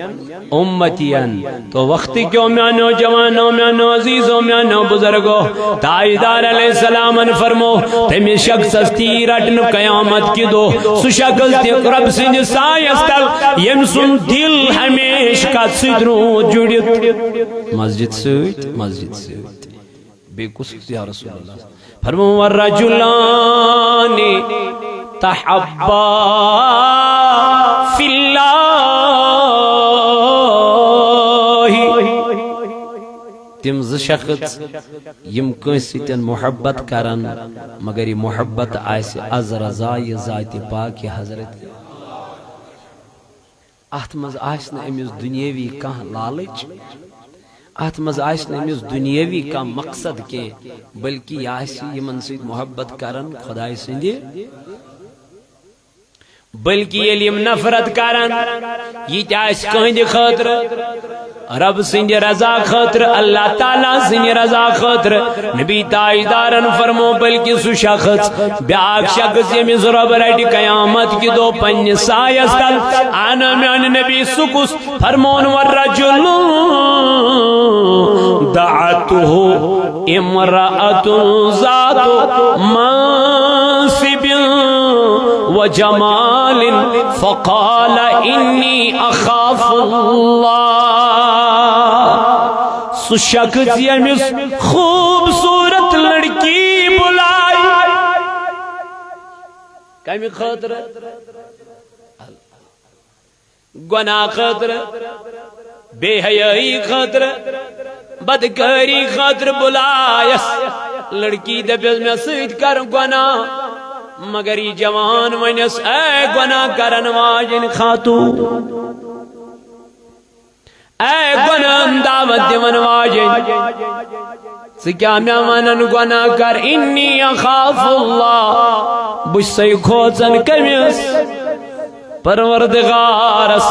اُمتین۔ تو وقت کیو میانیو جوانو، میانیو عزیزو، میانیو بزرگو، تاجدار علیہ السلامن فرمو، تٔمِس شخصس تی رٹنہٕ قیامت کہِ دۄہ، سُہ شخص تہِ رب سٕنٛدِس سایس تل، ییٚمۍ سُنٛد دِل ہمیشہٕ کتھ سۭتۍ روٗد جُڑِتھ؟ مسجد سۭتۍ، مسجد سۭتۍ۔ بیٚیہِ کُس یا رسول اللہ؟ فرمو، ورجلان تحبا فی اللہ۔ تِم زٕ شخص یِم کٲنٛسہِ سۭتۍ محبت کرن، مگر یہِ محبت آسہِ از رضا یہِ ذاتِ پاکِ حضرت۔ اتھ منٛز آسہِ نہٕ أمِس دُنیٲوی کانٛہہ لالٕچ، اتھ منٛز آسہِ نہٕ أمِس دُنیٲوی کانٛہہ مقصد کینٛہہ، بلکہِ یہِ آسہِ یِمن سۭتۍ محبت کران خۄداے سٕنٛدِ، بلکہِ ییٚلہِ یِم نفرت کران، یہِ تہِ آسہِ کٕہٕنٛدِ خٲطرٕ، رب سٕنٛدِ رضا خٲطرٕ، اللہ تعالیٰ سٕنٛدِ رضا خٲطرٕ۔ نبی تاجدارن فرمو، بلکہِ سُہ شخص، بیاکھ شخص ییٚمِس رب رٹہِ قیامت کہِ دۄہ پننِس سایس تل۔ انا میانہِ نبی سُہ کُس؟ فرمون، ورجل دعته امرأة ذات منصب وجمال فقال إني أخاف الله۔ سُہ شخص ییٚمِس خوٗبصوٗرت لڑکی بُلایہِ۔ کمہِ خٲطرٕ؟ گۄناہ خٲطرٕ، بے حیٲیی خٲطرٕ، بدکٲری خٲطرٕ بُلایس۔ لڑکی دپیس، مےٚ سۭتۍ کر گۄناہ، مگر یہِ جوان ونیس، اے گۄناہ کرن واجٮ۪ن خاتون، اے گۄناہن دعوت دِوان واجٮ۪ن، ژٕ کیٛاہ مےٚ ونان گۄناہ کر؟ انی اخاف اللہ، بہٕ چھُسے کھوژان کٔمِس؟ پروردگارس۔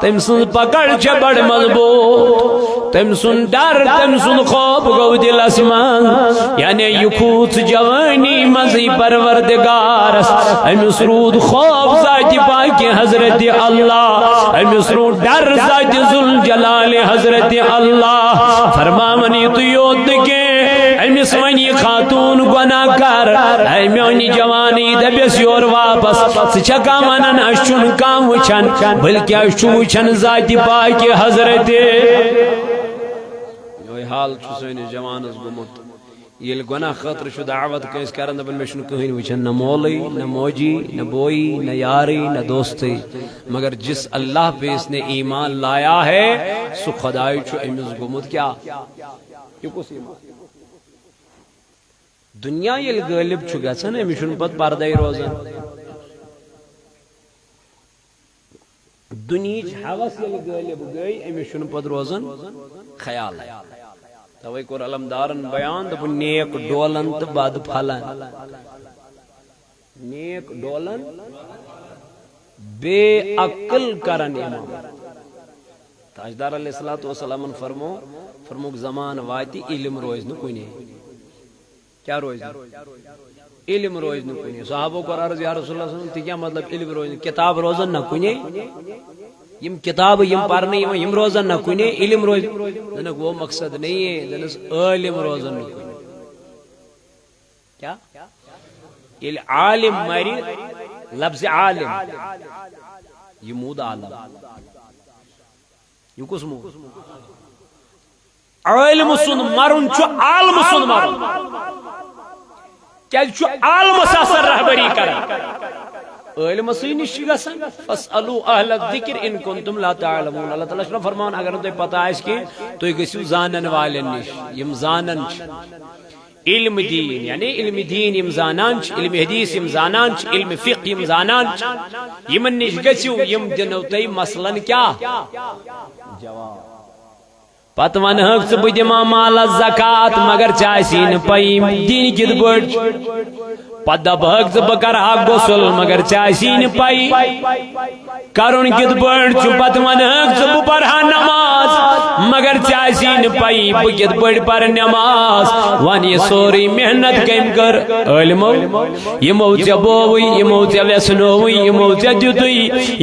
تٔمۍ سٕنٛز پکڑ چھےٚ بڑ مضبوط، تٔمۍ سُنٛد ڈر، تٔمۍ سُنٛد خوف گوٚو دِلس منٛز۔ یعنی یہِ کھوٗژ جوٲنی منٛزٕے پروردگارس۔ أمِس روٗد خوف ذاتِ پاکِ حضرت اللہ، أمِس روٗد ڈر ذاتِ ذوالجلال حضرت اللہ۔ فرماوان یِتُے یوت نہٕ کینٛہہ، أمِس وَنہِ یہِ خاتوٗن گۄناہ کر، اے میٛانہِ جوانی، دَپٮ۪س یورٕ واپس، ژٕ چھَکھا وَنان اَسہِ چھُنہٕ کانٛہہ وٕچھان، بلکہِ اَسہِ چھُ وٕچھان ذاتِ پاکِ حضرت۔ یِہوٚے حال چھُ سٲنِس جوانَس گوٚمُت۔ ییٚلہِ گۄناہ خٲطرٕ چھُ دعوت کٲنٛسہِ کران، دَپان، مےٚ چھُنہٕ کٕہٕنۍ وٕچھان، نہ مولٕے، نہ موجی، نہ بویی، نہ یارٕے، نہ دوستٕے۔ مگر جس اللہ پہ اس نے ایمان لایا ہے، سُہ خۄداے چھُ أمِس گوٚمُت کیٛاہ؟ یہِ کُس ایمان؟ دُنیا ییٚلہِ غٲلب چھُ گژھان، أمِس چھُنہٕ پتہٕ پردے روزان۔ دُنہِچ ہوس ییٚلہِ غٲلب گٔے، أمِس چھُنہٕ پتہٕ روزان خیالٕے۔ توے کوٚر علمدارن بیان، دوٚپُن، نیک ڈولن تہٕ بد پھلن۔ نیک ڈولن، بے عقل کرن امام۔ تاجدار علیہ الصلوۃ والسلامن فرمو، فرموک، زمان واتہِ، علم روزِ نہٕ کُنے۔ کیا روزِ نہٕ؟ علم روزِ نہٕ کُنے۔ صحابو کوٚر عرض، یا رسول اللہ صلی اللہ علیہ وسلم، تہِ کیا مطلب، علم روزِ نہٕ؟ کتاب روزن نہ کُنے، یم کتاب یم پرنہٕ یِوان، یم روزن نہ کُنے، علم روزِ؟ دوٚپنکھ، وہ مقصد نہیں ہے، دوٚپنس، عالم روزن نہٕ کُنے۔ کیا؟ ییٚلہِ عالم مرِ، لفظ عالم، یہِ موٗد عالم۔ یہِ کُس موٗد؟ عالم سُنٛد مرُن چھُ عالم سُنٛد مرُن۔ کیازِ چھُ عالمس آسان رہبری کران؟ عالمسٕے نِش چھِ گژھان، "فاسألوا اہل الذکر ان کنتم لا تعلمون۔" اللہ تعالیٰ چھُنہ فرمان، اگر نہٕ تۄہہِ پتہ آسہِ کینٛہہ، تُہۍ گٔژھِو زانن والٮ۪ن نِش، یِم زانن چھِ۔ علم دین، یعنی علم دین یم زانان چھ، علم حدیث یم زانان چھ، علم فقہ یم زانان چھ، یمن نش گژھو، یم دنو تۄہہِ مسلن کیا جواب۔ پتہٕ ونہکھ ژٕ، بہٕ دمہٕ مالس زکات، مگر ژےٚ آسی نہٕ پَیی دِنۍ کِتھ پٲٹھۍ چھِ۔ پتہٕ دپہکھ ژٕ، بہٕ کرٕ ہا غسل، مگر ژےٚ آسی نہٕ پَیی کرُن کِتھ پٲٹھۍ چھُ۔ پتہٕ ونہکھ ژٕ، بہٕ پرٕ ہا نماز، مگر ژےٚ آسی نہٕ پَیی بہٕ کِتھ پٲٹھۍ پرٕ نماز۔ ون، یہِ سورُے محنت کٔمۍ کٔر؟ عٲلمو۔ یِمو ژےٚ بووُے، یِمو ژےٚ ویژھنووُے، یِمو ژےٚ دیُتُے،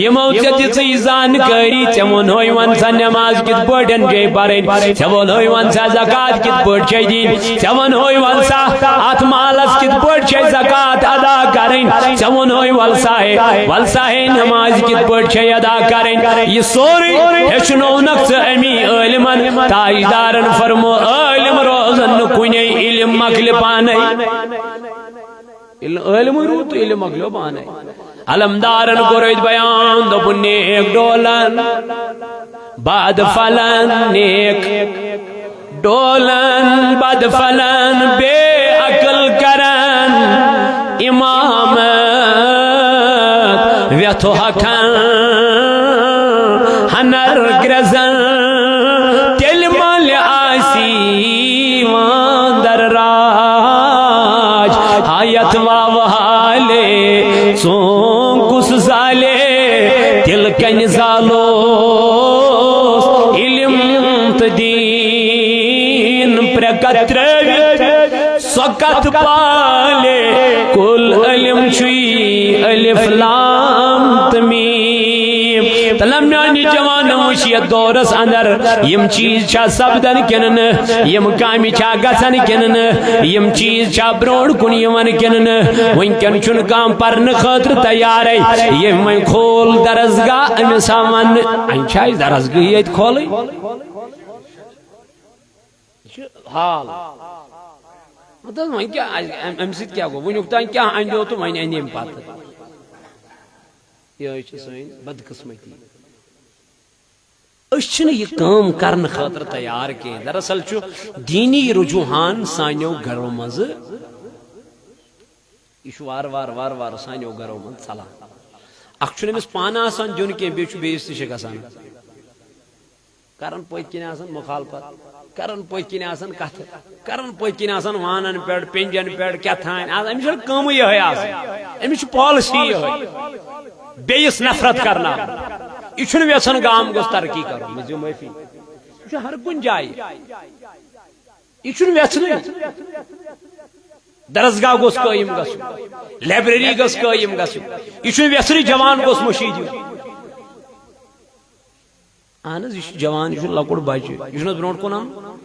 یِمو ژےٚ دِژٕے زانکٲری، ژےٚ ووٚنہوے، ون سا نماز کِتھ پٲٹھۍ چھے پرٕنۍ، ژےٚ ووٚنہوے، ون سا زکات کِتھ پٲٹھۍ چھے دِنۍ، ژےٚ ووٚنہوے، ول سا، اتھ مالس کِتھ پٲٹھۍ چھے زکات ادا کرٕنۍ؟ ژےٚ ووٚنہوے، ول سا ہے، ول سا ہے، نماز کِتھ پٲٹھۍ چھے ادا کرٕنۍ؟ یہِ سورُے ہیٚچھنوونکھ ژٕ امی عٲلمن۔ تاجدارن فرمو، عٲلم روزن نہٕ کُنے، علم مۄکلہِ پانے۔ ییٚلہِ نہٕ عٲلمٕے روٗد تہٕ علم مۄکلیو پانے۔ علمدارن کوٚر أتھۍ بیان، دوٚپُن، نیک ڈولن، بد پھلن، نیک ڈولن، بد پھلن، بے عقل کرن، امامت ویتھو ہکھن، ہنر گرزن، تیٚلہِ ملہِ آسی واندر راج، ہایت واوہالے، ژوٗنٛگ کُس زالے، تِلہٕ کنہِ زالوس علم تہٕ دیٖن پرٛکتھ ترٛٲوِتھ۔ سۄ کتھ پالے، کُل علم چھُے الف لام تہٕ میٖم۔ تہٕ لم میانہِ جوانو وٕچھ یتھ دورس اندر یِم چیٖز چھا سپدان کِنہٕ نہٕ، یِم کامہِ چھا گژھان کِنہٕ نہٕ، یِم چیٖز چھا برونٛٹھ کُن یِوان کِنہٕ نہٕ۔ وٕنکٮ۪ن چھُنہٕ کانٛہہ پرنہٕ خٲطرٕ تیارے۔ ییٚمۍ وۄنۍ کھول درسگاہ، أمِس آو وننہٕ، "وۄنۍ چھا اَسہِ درسگاہٕے ییٚتہِ کھولٕنۍ؟" یہِ چھُ حال۔ مطلب، وۄنۍ کیٛاہ، اَمہِ، اَمہِ سۭتۍ کیٛاہ گوٚو؟ وٕنیُک تام کیٛاہ اَنیو تہٕ وۄنۍ اَنہِ أمۍ پتہٕ۔ یِہوٚے چھِ سٲنۍ بدقٕسمتی۔ أسۍ چھِنہٕ یہِ کٲم کرنہٕ خٲطرٕ تیار کینٛہہ۔ دراصل چھُ دیٖنی رجحان سانیو گرو منٛزٕ، یہِ چھُ وارٕ وارٕ، وارٕ وارٕ سانیو گرو منٛز ژلان۔ اکھ چھُنہٕ أمِس پانہٕ آسان دیُن کینٛہہ، بیٚیہِ چھُ بیٚیِس تہِ چھِ گژھان۔ کران پٔتۍ کِنۍ آسان مُخالفت، کران پٔتۍ کِنۍ آسان کتھٕ، کران پٔتۍ کِنۍ آسان وانن پٮ۪ٹھ، پینجن پٮ۪ٹھ، کیٛاہ تھانۍ۔ آز أمِس چھےٚ کٲمٕے یِہوٚے آسان، أمِس چھِ پالسی یِہوٚے، بیٚیِس نفرت کرناوٕنۍ۔ یہِ چھُنہٕ یژھان گام گوٚژھ ترقی کرُن، مےٚ دِیِو معٲفی۔ یہِ چھُ ہر کُنہِ جایہِ، یہِ چھُنہٕ یژھنٕے۔ درسگاہ گوٚژھ قٲیِم گژھُن، لائبریری گٔژھ قٲیِم گژھٕنۍ۔ یہِ چھُنہٕ یژھنٕے جوان گوٚژھ مٔشیٖد یُن۔ اہن حظ، یہِ چھُ جوان، یہِ چھُ لۄکُٹ بچہِ، یہِ چھُنہٕ حظ برونٛٹھ کُن اَنُن؟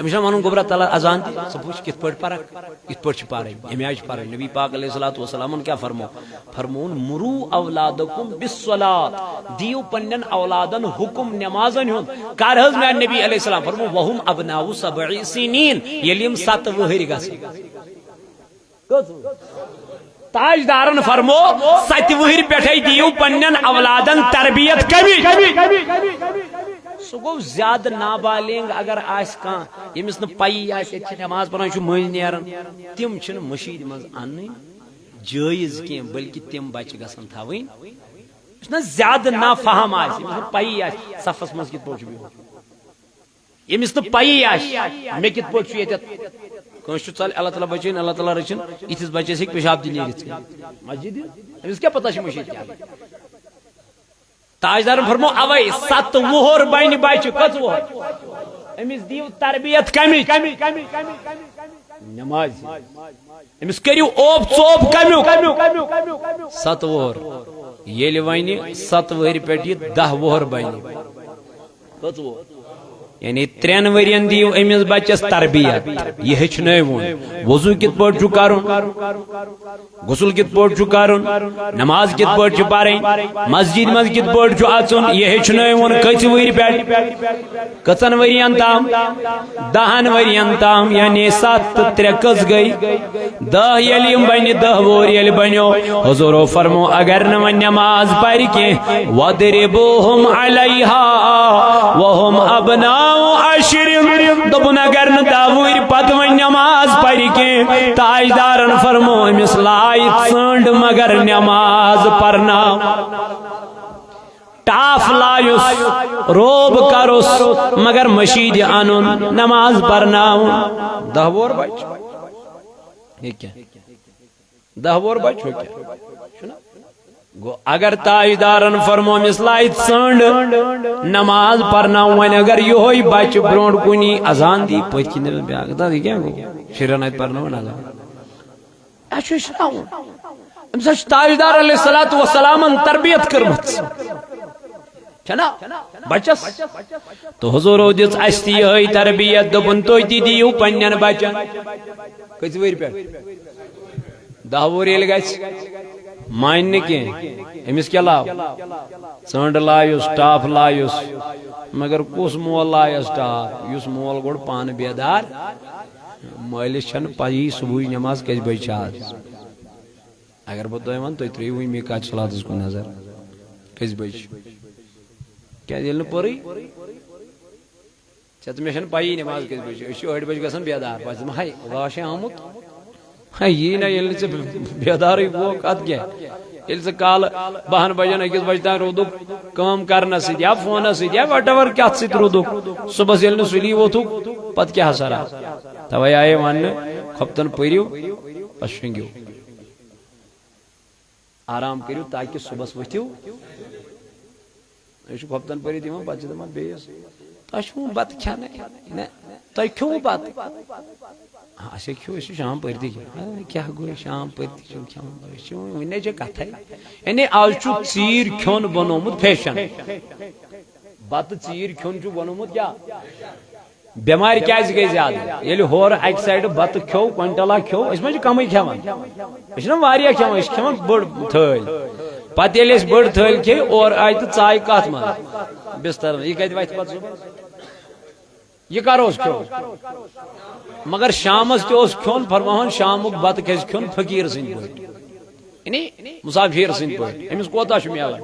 أمِس چھُنہ وَنُن، گوٚبرا، تَلہٕ اذان تہِ، ژٕ وٕچھ کِتھ پٲٹھۍ پَرَکھ، کِتھ پٲٹھۍ چھِ پَرٕنۍ، اَمہِ آیہِ چھِ پَرٕنۍ۔ نبی پاک علیہ الصلوۃ والسلامَن کیٛاہ فرمو؟ فرمووُن، "مرو اولادکم بالصلاۃ"، دِیِو پنٛنٮ۪ن اولادَن حُکم نٮ۪مازَن ہُنٛد۔ کر حظ میٛانہِ نبی علیہ السلام؟ فرمو، "وہم ابناء سبع سنین"، ییٚلہِ یِم سَتہٕ وٕہٕرۍ گژھن۔ کٔژ وُہُر؟ تاجدارن فرمو، ستہِ وُہٕرۍ پٮ۪ٹھے دِیِو پننٮ۪ن اولادن تربیت کمِچ۔ سُہ گوٚو زیادٕ نابالغ اگر آسہِ کانٛہہ، ییٚمِس نہٕ پَیی آسہِ، ییٚتہِ چھِ نماز پران، یہِ چھُ مٔنٛزۍ نیران، تِم چھِنہٕ مٔشیٖدِ منٛز اَنٕنۍ جٲیز کینٛہہ، بلکہِ تِم بچہِ گژھن تھاوٕنۍ یُس نہ زیادٕ نا فہم آسہِ، ییٚمِس نہٕ پَیی آسہِ صفس منٛز کِتھ پٲٹھۍ چھُ بِہُن، ییٚمِس نہٕ پَیی آسہِ مےٚ کِتھ پٲٹھۍ چھُ ییٚتٮ۪تھ، کٲنٛسہِ چھُ ژَلہِ اللہ تعالیٰ بچٲیِن، اللہ تعالیٰ رٔچھِن، یِتھِس بَچَس ہیٚکہِ پِشاب تہِ نیٖرِتھ۔ مسجد، أمِس کیٛاہ پتہ چھِ مٔشیٖد کیٛاہ؟ تاجدارن فرمو، اوے ستھ وُہُر بنہِ بچہِ، کٔژ وُہُر؟ أمِس دِیِو تربیت کمِچ؟ نماز۔ أمِس کٔرِو اوپ ژوپ کمیُک؟ ستھ وُہُر۔ ییٚلہِ وۄنۍ ستھ وُہٕرۍ پٮ۪ٹھ یہِ دَہ وُہُر بنہِ، کٔژ وُہُر؟ یعنی ترٛٮ۪ن ؤرین دِیِو أمِس بچس تربیت، یہِ ہیٚچھنٲوُن وضو کِتھ پٲٹھۍ چھُ کرُن، غسل کِتھ پٲٹھۍ چھُ کرُن، نماز کِتھ پٲٹھۍ چھِ پرٕنۍ، مسجد منٛز کِتھ پٲٹھۍ چھُ اژُن، یہِ ہیٚچھنٲوُن کٔژِ وٕہٕرۍ پٮ۪ٹھ؟ کٔژن ؤرین تام؟ دَہن ؤرین تام، یعنی ستھ تہٕ ترٛےٚ کٔژ گٔے؟ دَہ۔ ییٚلہِ یِم بنہِ، دَہ وُہُر ییٚلہِ بنیو، حضورو فرمو، اگر نہٕ وۄنۍ نماز پرِ کینٛہہ، وَاضْرِبُوهُمْ عَلَيْهَا وَهُمْ أَبْنَاءُ عَشْرٍ۔ دوٚپُن، اگر نہٕ دَہ وُہٕرۍ پتہٕ وۄنۍ نماز پرِ کینٛہہ، تاجدارن فرمو، أمِس لایہِ ژٔنٛڈ مگر نماز پرناو۔ ٹاپھ لایُس، روب کرُس، مگر مٔشیٖدِ انُن، نماز پرناوُن۔ دَہ وُہُر بچہٕ۔ یہِ کیٛاہ؟ دَہ وُہُر بچہٕ ہُہ کیٛاہ؟ چھُنہ؟ گوٚو، اگر تاجدارن فرمو، أمِس لایہِ ژٔنٛڈ، نماز پرناو۔ وۄنۍ اگر یِہوٚے بچہٕ برونٛٹھ کُنی اذان دی، پٔتھۍ کِنۍ دَپہِ بیٛاکھ، دَپہِ، یہِ کیٛاہ گوٚو؟ شُرٮ۪ن اَتہِ پرناوُن اذان۔ اَسہِ چھُ ہیٚچھناوُن۔ أمِس حظ چھِ تاجدار علیہ الصلوۃ والسلامن تربیت کٔرمٕژ۔ چھنا؟ بچس۔ تہٕ حضورو دِژ اَسہِ تہِ یِہوٚے تربیت، دوٚپُن، تُہۍ تہِ دِیِو پننٮ۪ن بچن۔ کٔژِ وٕہٕرۍ پٮ۪ٹھ؟ دَہ وُہُر ییٚلہِ گژھِ، مانہِ نہٕ کینٛہہ۔ أمِس کیٛاہ لاو؟ ژٔنٛڈ لایُس، ٹاپھ لایُس۔ مگر کُس مول لایس ٹاپھ؟ یُس مول گۄڈٕ پانہٕ بیدار۔ مٲلِس چھَنہٕ پَیی صُبحٕچ نٮ۪ماز کٔژِ بجہِ چھِ آز۔ اگر بہٕ تۄہہِ وَنہٕ، تُہۍ ترٛٲیِو وۄنۍ میٖقات صلاتَس کُن نظر۔ کٔژِ بجہِ چھِ؟ کیٛازِ ییٚلہِ نہٕ پٔرٕے؟ ژےٚ تہٕ مےٚ چھَنہٕ پَیی نٮ۪ماز کٔژِ بجہِ چھِ۔ أسۍ چھِ ٲٹھِ بجہِ گژھان بیدار۔ پَتہٕ چھِ دَپان، ہَے، خۄدا چھِ آمُت۔ ہَے، یی نہ، ییٚلہِ نہٕ ژےٚ بیدارٕے گوکھ، اَتھ کیٛاہ؟ ییٚلہِ ژٕ کالہٕ بَہَن بجن، أکِس بجہِ تام روٗدُکھ کٲم کرنس سۭتۍ یا فونس سۭتۍ یا whatever کتھ سۭتۍ روٗدُکھ، صُبحس ییٚلہِ نہٕ سُلی ووٚتھُکھ، پتہٕ کیٛاہ اثرا؟ توے آیے وننہٕ، خۄفتن پٔرِو، پتہٕ شۄنٛگِو، آرام کٔرِو تاکہِ صُبحس ؤتھِو۔ أسۍ چھِ خۄفتن پٔرِتھ یِوان، پتہٕ چھِ دپان بیٚیِس، "تۄہہِ چھُو بتہٕ کھٮ۪نَے؟ نہ، تۄہہِ کھیوٚوُ بتہٕ؟" آ، اَسے کھیوٚو، أسۍ چھِ شام پٔرِتھ کھٮ۪وان۔ آ، کیٛاہ گوٚو، شام پٔرِتھ چھِو کھٮ۪وان؟ أسۍ چھِ وۄنۍ، وۄنۍ نَے چھےٚ کَتھَے۔ یعنی آز چھُ ژیٖرۍ کھیوٚن بنوومُت فیشن۔ بتہٕ ژیٖرۍ کھیوٚن چھُ بنوومُت کیٛاہ؟ بٮ۪مارِ کیٛازِ گٔے زیادٕ؟ ییٚلہِ ہورٕ اَکہِ سایڈٕ بتہٕ کھیوٚو، کوینٹلا کھیوٚو، أسۍ ما چھِ کمٕے کھٮ۪وان؟ أسۍ چھِنہ واریاہ کھٮ۪وان، أسۍ چھِ کھٮ۪وان بٔڑ تھٲلۍ۔ پتہٕ ییٚلہِ أسۍ بٔڑ تھٲلۍ کھے، اورٕ آیہِ تہٕ ژایہِ کتھ منٛز؟ بسترس۔ یہِ کتہِ وتھِ پتہٕ صُبحس؟ یہِ کر اوس کھیوٚن؟ مگر شامس تہِ اوس کھیوٚن، فرماوان، شامُک بتہٕ گژھِ کھیوٚن فقیٖر سٕنٛدۍ پٲٹھۍ، یعنی مسافر سٕنٛدۍ پٲٹھۍ۔ أمِس کوتاہ چھُ میلان؟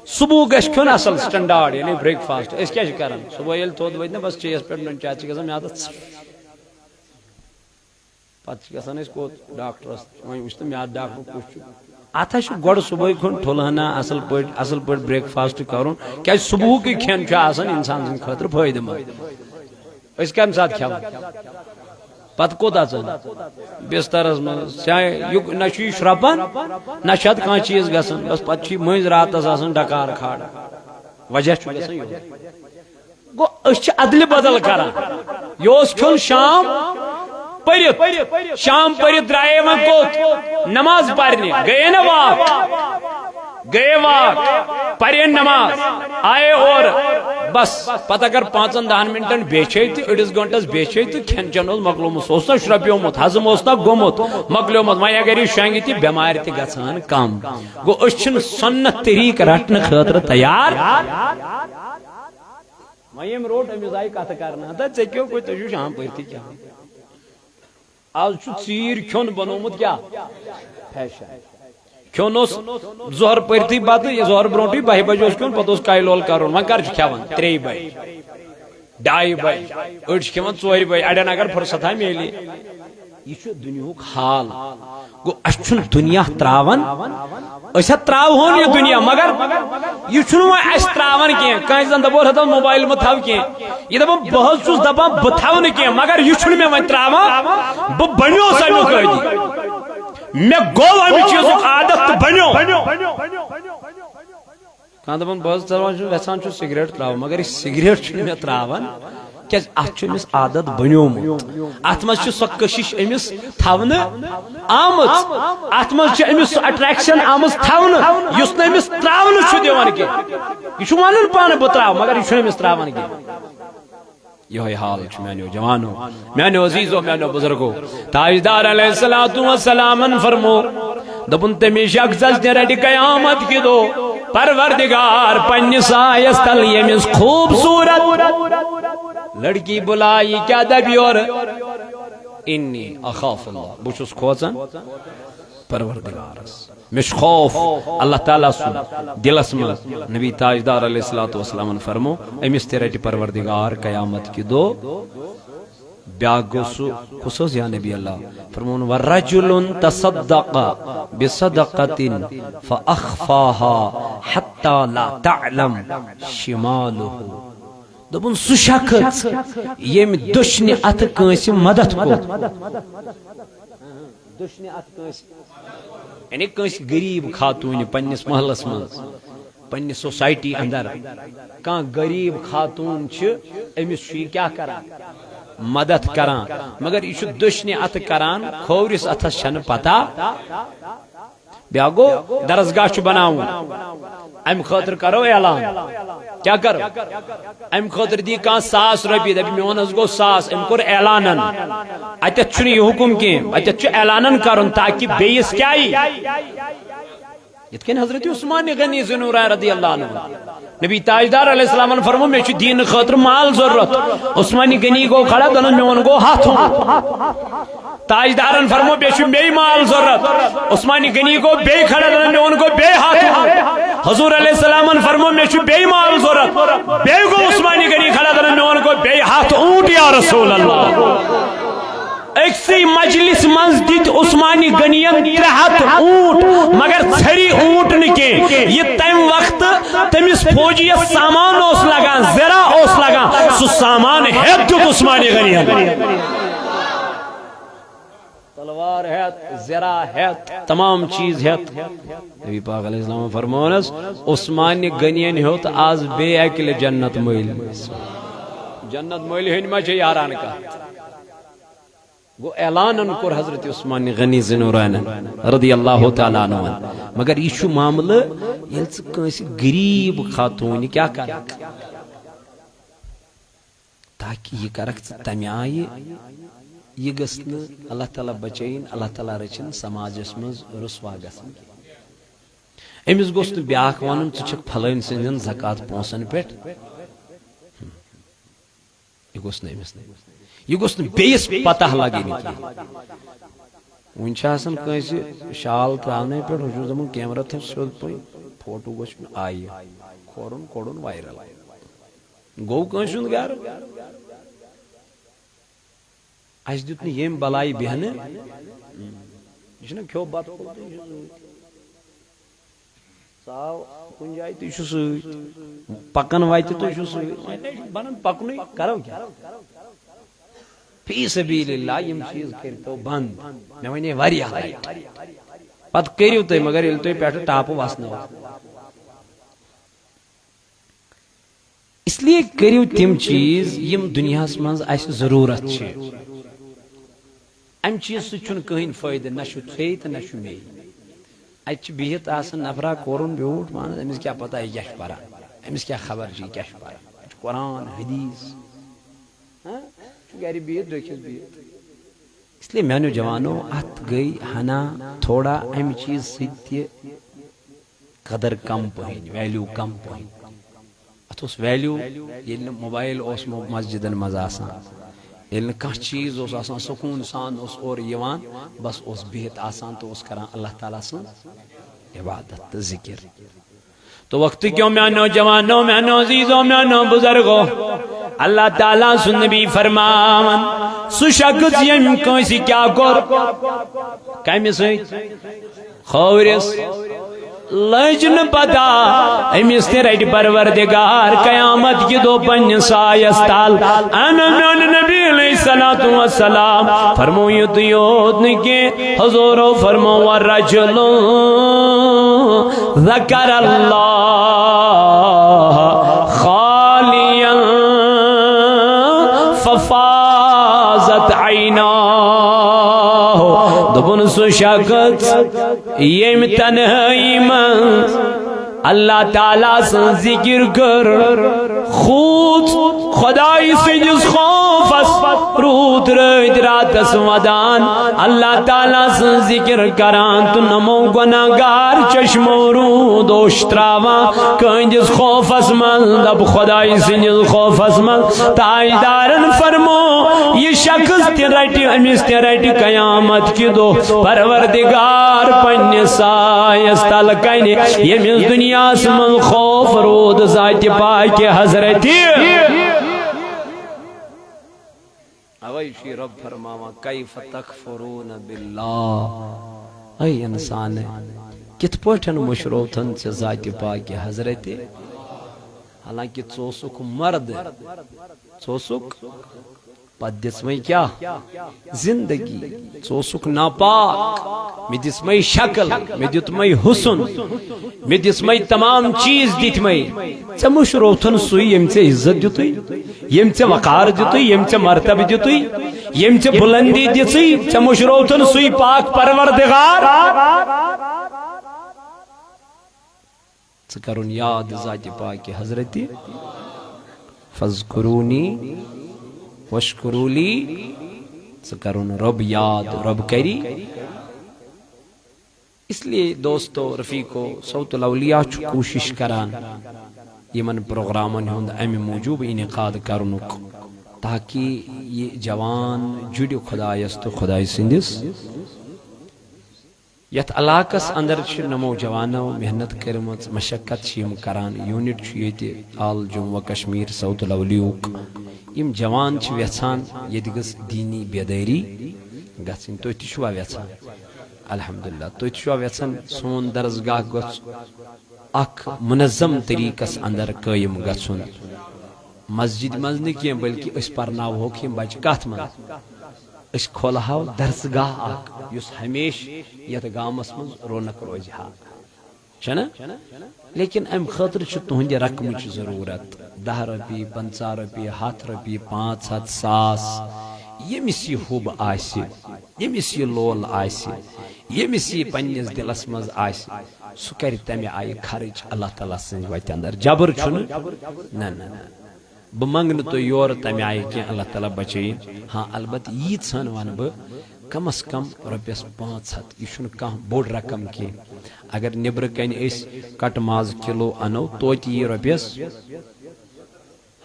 صبح گژھِ کھیوٚن اصل standard، یعنی breakfast۔ أسۍ کیٛاہ چھِ کران؟ صبح ییٚلہِ تھوٚد ؤتھۍ نہ، بس چیٚیَس پٮ۪ٹھ نُن چاے، چھِ گژھان میادس۔ پتہٕ چھِ گژھان أسۍ کوٚت؟ ڈاکٹرس۔ وۄنۍ وٕچھ تہٕ میادٕ ڈاکٹر کُس چھُ۔ اتھ ہا چھُ گۄڈٕ صبحٲے کھیوٚن ٹھُلہٕ ہنا، اصل پٲٹھۍ، اصل پٲٹھۍ breakfast کرُن، کیازِ صبحُکُے کھٮ۪ن چھُ آسان انسان سٕنٛدِ خٲطرٕ فٲیدٕ منٛد۔ أسۍ کمہِ ساتہٕ کھٮ۪وان؟ پتہٕ کوٚت اژان؟ بسترس منٛز۔ چاہے یہِ نہ چھُ یہِ شرٛپان، نہ چھُ اتھ کانٛہہ چیٖز گژھان، بس پتہٕ چھُ یہِ مٔنٛزۍ راتس آسان ڈکار کھالان۔ وجہ چھُ گژھان یِہوٚے۔ گوٚو، أسۍ چھِ ادلہِ بدل کران۔ یہِ اوس کھیوٚن شام پٔرِتھ، شام پٔرِتھ درٛایے وۄنۍ کوٚت؟ نماز پرنہِ۔ گٔیے نہ walk؟ گٔیے walk، پرے نماز، آیے اورٕ۔ بس، پتہٕ اگر پانٛژن دہن منٹن بیچھے تہِ، أڑِس گنٹس بیچھے تہِ، کھٮ۪ن چٮ۪ن اوس مۄکلومُت، سُہ اوس نہ شرٛپیومُت، ہضم اوس نہ گوٚمُت، مۄکلیومُت۔ وۄنۍ اگر یہِ شۄنٛگہِ تہِ، بٮ۪مارِ تہِ گژھان کم۔ گوٚو، أسۍ چھِنہٕ سُنت طریٖقہٕ رٹنہٕ خٲطرٕ تیار۔ وۄنۍ ییٚمۍ روٚٹ، أمِس آیہِ کتھٕ کرنہٕ، ہتا ژےٚ کیٛاہ گوٚو، تُہۍ چھِو شام پٔرۍ تہِ کھٮ۪وان۔ آز چھُ ژیٖرۍ کھیوٚن بنوومُت کیٛاہ؟ فیشن۔ کھیوٚن اوس ظہر پٔرۍتھٕے بتہٕ، یہِ ظہر برونٛٹھٕے بَہہِ بجہِ اوس کھیوٚن، پتہٕ اوس کاہِ لول کرُن۔ وۄنۍ کر چھُ کھٮ۪وان؟ ترٛیٚیہِ بجہِ، ڈایہِ بجہِ، أڑۍ چھِ کھٮ۪وان ژورِ بجہِ، اڑٮ۪ن اگر فرصت ہا میلہِ۔ یہِ چھُ دُنیاہُک حال۔ گوٚو، اَسہِ چھُنہٕ دُنیا ترٛاوان أسۍ ہا ترٛاوہون یہِ دُنیا، مگر یہِ چھُنہٕ وۄنۍ اَسہِ ترٛاوان کینٛہہ۔ کٲنٛسہِ زَن دَپو، "ہے، تھاو موبایل مہٕ تھاو کینٛہہ"، یہِ دَپان، "بہٕ حظ چھُس دَپان بہٕ تھاوٕ نہٕ کینٛہہ، مگر یہِ چھُنہٕ مےٚ وۄنۍ ترٛاوان، بہٕ بَنیوس اَمیُک عٲدی، مےٚ گوٚو اَمہِ چیٖزُک عادت تہٕ بَنیو۔" کانٛہہ دَپان، "بہٕ حظ ترٛاوان چھُس، یَژھان چھُس سِگریٹ ترٛاوُن، مگر یہِ سِگریٹ چھُنہٕ مےٚ ترٛاوان، کیٛازِ اَتھ چھُ أمِس عادت بَنیومُت، اَتھ منٛز چھِ سۄ کٔشِش أمِس تھاونہٕ آمٕژ، اَتھ منٛز چھِ أمِس سۄ اٹریکشن آمٕژ تھاونہٕ، یُس نہٕ أمِس ترٛاونہٕ چھُ دِوان کینٛہہ۔ یہِ چھُ وَنان پانہٕ، 'بہٕ ترٛاوٕ'، مگر یہِ چھُنہٕ أمِس ترٛاوان کینٛہہ۔" یِہوٚے حال چھُ میٛانیو جوانو، میٛانیو عزیٖزو، میٛانیو بُزرگو۔ تاجدار علیہ الصلوۃ والسلامن فرمو، دوٚپُن، "تٔمِس شخصس تہِ رٹہِ قیامت کہِ دۄہ پروردگار پننِس سایس تل، ییٚمِس خوٗبصوٗرت لڑکی بُلایہِ، کیٛاہ دَپہِ یورٕ؟ انی اخاف اللہ، بہٕ چھُس کھوژان پروردگارس، مےٚ چھُ خوف اللہ تعالیٰ سُنٛد دِلس منٛز۔" نبی تاجدار علیہ الصلوۃ والسلامن فرمو، أمِس تہِ رٹہِ پروردگار قیامت کہِ دۄہ۔ بیاکھ گوٚو سُہ، کُس اوس یا نبی اللہ؟ فرمون، "ورجل تصدق بصدقة فأخفاها حتى لا تعلم شماله۔" دوٚپُن، سُہ شخص ییٚمۍ دٔچھنہِ اَتھٕ کٲنٛسہِ مدد کوٚر۔ دٔچھنہِ اَتھٕ کٲنٛسہِ، یعنی کٲنٛسہِ غریٖب خاتوٗنہِ پننِس محلس منٛز، پننہِ سوسایٹی اندر کانٛہہ غریٖب خاتوٗن چھِ، أمِس چھُ یہِ کیٛاہ کران؟ مدد کران۔ مگر یہِ چھُ دٔچھنہِ اَتھٕ کران، کھوورِس اَتھس چھَنہٕ پتہ۔ بیٛاکھ گوٚو، درسگاہ چھُ بناوُن، اَمہِ خٲطرٕ کرو اعلان۔ کیٛاہ کرو؟ اَمہِ خٲطرٕ دی کانٛہہ ساس رۄپیہِ، دَپہِ، "میون حظ گوٚو ساس"، أمۍ کوٚر اعلانن۔ اَتٮ۪تھ چھُنہٕ یہِ حُکُم کینٛہہ، اَتٮ۪تھ چھُ اعلانن کرُن تاکہِ بیٚیِس کیٛاہ یی۔ یِتھ کٔنۍ حضرت عثمان غنی ذی نورین رضی اللہ عنہ۔ نبی تاجدار علیہ السلامن فرمو، "مےٚ چھُ دیٖنہٕ خٲطرٕ مال ضروٗرت۔" عثمان غنی گوٚو کھڑا، دَپان، "میون گوٚو ہَتھ اونٹ۔" تاجدارن فرمو، "بیٚیہِ چھُ بیٚیہِ مال ضروٗرت۔" عثمان غنی گوٚو بیٚیہِ کھڑا، دَپان، "میون گوٚو بیٚیہِ ہَتھ اونٹ۔" حضور علیہ السلامن فرمو، "مےٚ چھُ بیٚیہِ مال ضروٗرت۔" بیٚیہِ گوٚو عثمان غنی کھڑا، دَپان، "میون گوٚو بیٚیہِ ہَتھ اونٹ یا رسول اللہ۔" أکسٕے مجلس منٛز دِتۍ عثمان غنین ترٛےٚ ہَتھ اونٹ، مگر ژھری اونٹ نہٕ کینٛہہ۔ یہِ تمہِ وقتہٕ تٔمِس فوجیَس سامان اوس لگان، زرہ اوس لگان، سُہ سامان ہٮ۪تھ دیُت عثمان غنین۔ تلوار ہٮ۪تھ، زرہ ہٮ۪تھ، تمام چیز ہٮ۪تھ۔ نبی پاک علیہ السلام فرمونس، "عثمان غنین ہیوٚت آز بیٚیہِ اکہِ لٹہِ جنت مٔلۍ۔" جنت مٔلۍ ہٕنٛدۍ ما چھِ یاران کتھ؟ گوٚو اعلانن کوٚر حضرت عثمان غنی ذی نورین رضی اللہ تعالیٰ عنہ۔ مگر یہِ چھُ معاملہٕ، ییٚلہِ ژٕ کٲنٛسہِ غریٖب خاتوٗنہِ کیٛاہ کرکھ؟ تاکہِ یہِ کرکھ ژٕ تمہِ آیہِ، یہِ گٔژھ نہٕ اللہ تعالیٰ بچٲیِن، اللہ تعالیٰ رٔچھِن سماجس منٛز رسوا گژھٕنۍ۔ أمِس گوٚژھ نہٕ بیٛاکھ ونُن، "ژٕ چھکھ فلٲنۍ سٕنٛدٮ۪ن زکوٰۃ پونٛسن پٮ۪ٹھ۔" یہِ گوٚژھ نہٕ أمِس، یہِ گوٚژھ نہٕ بیٚیِس پتہ لگٕنۍ کینٛہہ۔ وُنہِ چھِ آسان کٲنٛسہِ شال ترٛاونَے پٮ۪ٹھ، ہُہ چھُس دَپان، "کیمرہ تھٲو سیوٚد پٲٹھۍ، فوٹو گوٚژھ یُن آیہِ، کھورُن کوٚڑُن وایرل۔" گوٚو کٲنٛسہِ ہُنٛد گرٕ؟ اَسہِ دیُت نہٕ ییٚمہِ بلایہِ بیٚہنہٕ۔ یہِ چھُنہ کھیوٚو بَتہٕ پھوٚل تہٕ یہِ چھُ سۭتۍ۔ ژاو کُنہِ جایہِ تہٕ یہِ چھُ سۭتۍ۔ پَکان وَتہِ تہٕ یہِ چھُ سۭتۍ۔ وۄنۍ نَے چھُنہٕ بَنان پَکنُے، کَرو کیٛاہ؟ فی سبیل اللہ یِم چیٖز کٔرۍتو بنٛد۔ مےٚ وَنے واریاہ لَٹہِ۔ پَتہٕ کٔرِو تُہۍ، مگر ییٚلہِ تُہۍ پٮ۪ٹھٕ ٹاپہٕ وَسنٲوِو۔ اس لیے کٔرِو تِم چیٖز یِم دُنیاہَس منٛز اَسہِ ضروٗرت چھِ۔ اَمہِ چیٖز سۭتۍ چھُنہٕ کٕہٕنۍ فٲیدٕ، نہ چھُ ژےٚ تہٕ نہ چھُ مےٚ۔ اَتہِ چھِ بِہِتھ آسان نفرا کورُن بیوٗٹھ، وَنان، أمِس کیٛاہ پتہ یہِ کیٛاہ چھُ پَران، أمِس کیٛاہ خبر چھِ یہِ کیٛاہ چھُ پَران۔ اَتہِ چھُ قرآن، حدیث، ہاں؟ چھُ گرِ بِہِتھ، ڈٔکھِس بِہِتھ۔ اس لیے میانیو جوانو، اتھ گٔے ہنا تھوڑا امہِ چیٖز سۭتۍ تہِ قدر کم پہن، ویلیو کم پہن۔ اتھ اوس ویلیو ییٚلہِ نہٕ موبایل اوس مو-، مسجدن منٛز آسان، ییٚلہِ نہٕ کانٛہہ چیٖز اوس آسان، سکوٗن سان اوس اورٕ یِوان، بس اوس بِہِتھ آسان تہٕ اوس کران اللہ تعالیٰ سٕنٛز عبادت تہٕ ذکر۔ تو وقت کیوں میانو جوانو، میانو عزیزو، میانو بزرگو، اللہ تعالیٰ سُنٛد نبی فرماوان، سُہ شخص ییٚمۍ کٲنٛسہِ کیٛاہ کوٚر، کمہِ سۭتۍ؟ کھوورِس۔ لٔج نہٕ پتہ، أمِس تہِ رٹہِ پروردگار قیامت کہِ دۄہ پننہِ سایس تل۔ انا میون نبی علیہ الصلوۃ والسلام فرموو یُتُے یوت نہٕ کینٛہہ، حضورو فرموو، "ورجل ذکر اللہ خالیا ففاضت عیناہ"۔ دوٚپُن، سُہ شخص ییٚمۍ تنہٲیی منٛز اللہ تعالیٰ سٕنٛز ذکر کٔر، کھوٗژ خۄداے سٕنٛدِس خوفس، روٗد رٲتۍ راتس ودان، اللہ تعالیٰ سٕنٛز ذکر کران تہٕ نمو گۄناہ گار چشمو روٗد اوٚش تراوان۔ کٕہٕنٛدِس خوفس منٛز، دپ خۄداے سٕنٛدِس خوفس منٛز۔ تاجدارن فرمو، یہِ شخص تہِ رٹہِ، أمِس تہِ رٹہِ قیامت کہِ دۄہ پروردگار پننہِ سایس تل کنہِ، ییٚمِس دُنیاہس منٛز خوف روٗد ذاتِ پاکہِ حضرتِ۔ اوے چھُ یہِ رب فرماوان، "کیف تکفرون باللہ"۔ اے انسان، کِتھ پٲٹھۍ مُشروتھن ژےٚ ذاتِ پاکہِ حضرتِ؟ حالانکہ ژٕ اوسُکھ مرد، ژٕ اوسُکھ، پتہٕ دِژمَے کیٛاہ؟ زندگی۔ ژٕ اوسُکھ ناپاک، مےٚ دِژمَے شکل، مےٚ دیُتمَے حسن، مےٚ دِژمَے تمام چیٖز دِتمَے۔ ژےٚ مُشروتھن سُے ییٚمۍ ژےٚ عزت دیُتُے، ییٚمۍ ژےٚ وقار دیُتُے، ییٚمۍ ژےٚ مرتبہٕ دیُتُے، ییٚمۍ ژےٚ بُلندی دِژٕے، ژےٚ مُشروتھن سُے پاک پروردگار۔ ژٕ کرُن یاد ذاتِ پاکہِ حضرتِ، "فاذکرونی واشکروا لی"، ژٕ کرُن رب یاد، رب کری۔ اس لیے دوستو، رفیقو، صوت الاولیاء چھُ کوٗشِش کران یِمن پروگرامن ہُنٛد امہِ موٗجوٗب انعقاد کرنُک، تاکہ یہِ جوان جُڑِ خۄدایس تہٕ خۄدایہِ سٕنٛدِس۔ یتھ علاقس اندر چھِ نمو جوانو محنت کٔرمٕژ، مشقت چھِ یِم کران۔ یونٹ چھُ ییٚتہِ آل جموں و کشمیر صوت الاولیاء ہُک۔ یِم جوان چھِ یژھان ییٚتہِ گٔژھ دینی بیدٲری گژھٕنۍ۔ تُہۍ تہِ چھِوا یژھان؟ الحمدللہ، تُہۍ تہِ چھِوا یژھان سون درسگاہ گوٚژھ اکھ منظم طریقس اندر قٲیِم گژھُن؟ مسجد منٛز نہٕ کینٛہہ، بلکہ أسۍ پرناوہوکھ یِم بچہِ کتھ منٛز؟ أسۍ کھولہو درسگاہ اکھ، یُس ہمیشہِ یتھ گامس منٛز رونق روزِ ہا، چھنا؟ لیکن امہِ خٲطرٕ چھُ تُہنٛدِ رقمٕچ ضروٗرت، دَہ رۄپیہِ، پنٛژاہ رۄپیہِ، ہتھ رۄپیہِ، پانٛژھ ہتھ، ساس۔ ییٚمِس یہِ حُب آسہِ، ییٚمِس یہِ لول آسہِ، ییٚمِس یہِ پننِس دِلس منٛز آسہِ، سُہ کرِ تمہِ آیہِ خرٕچ اللہ تعالیٰ سٕنٛزِ وتہِ اندر۔ جبر چھُنہٕ، نہ، نہ، نہ۔ بہٕ منٛگہٕ نہٕ تۄہہِ یورٕ تَمہِ آیہِ کینٛہہ، اللہ تعالیٰ بچٲیِن۔ ہاں، البتہٕ ییٖژہن وَنہٕ بہٕ، کم از کم رۄپیَس پانٛژھ ہتھ۔ یہِ چھُنہٕ کانٛہہ بوٚڑ رقم کینٛہہ۔ اگر نیٚبرٕ کنہِ أسۍ کٹہٕ ماز کِلوٗ اَنو، توتہِ یی رۄپیَس،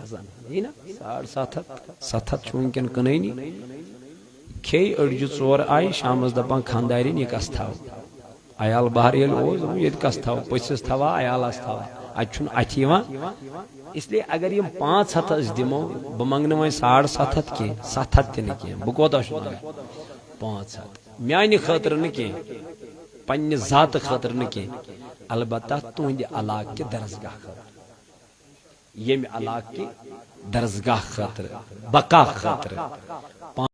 حظ اَن، یی نا؟ ساڑ ستھ ہتھ، ستھ ہتھ چھُ وٕنکٮ۪ن کٕنٲنی۔ کھیٚیہِ أڑجہِ ژور آیہِ، شامس دپان خانٛدارِنۍ، یہِ کس تھاوٕ؟ عیال بہر ییٚلہِ اوس، دوٚپُن، ییٚتہِ کس تھاوٕ؟ پٔژھِس تھاوا، عیالس تھاوا؟ اتہِ چھُنہٕ اتھِ یِوان۔ اس لیے اگر یِم پانٛژھ ہتھ أسۍ دِمو، بہٕ منٛگہٕ نہٕ وۄنۍ ساڑ ستھ ہتھ کینٛہہ، ستھ ہتھ تہِ نہٕ کینٛہہ، بہٕ کوتاہ چھُس منٛگان؟ پانٛژھ ہتھ۔ میانہِ خٲطرٕ نہٕ کینٛہہ، پننہِ ذاتہٕ خٲطرٕ نہٕ کینٛہہ، البتہ تُہنٛدِ علاقہٕ کہِ درسگاہ خٲطرٕ، ییٚمہِ علاقہٕ کہِ درسگاہ خٲطرٕ، بقا خٲطرٕ۔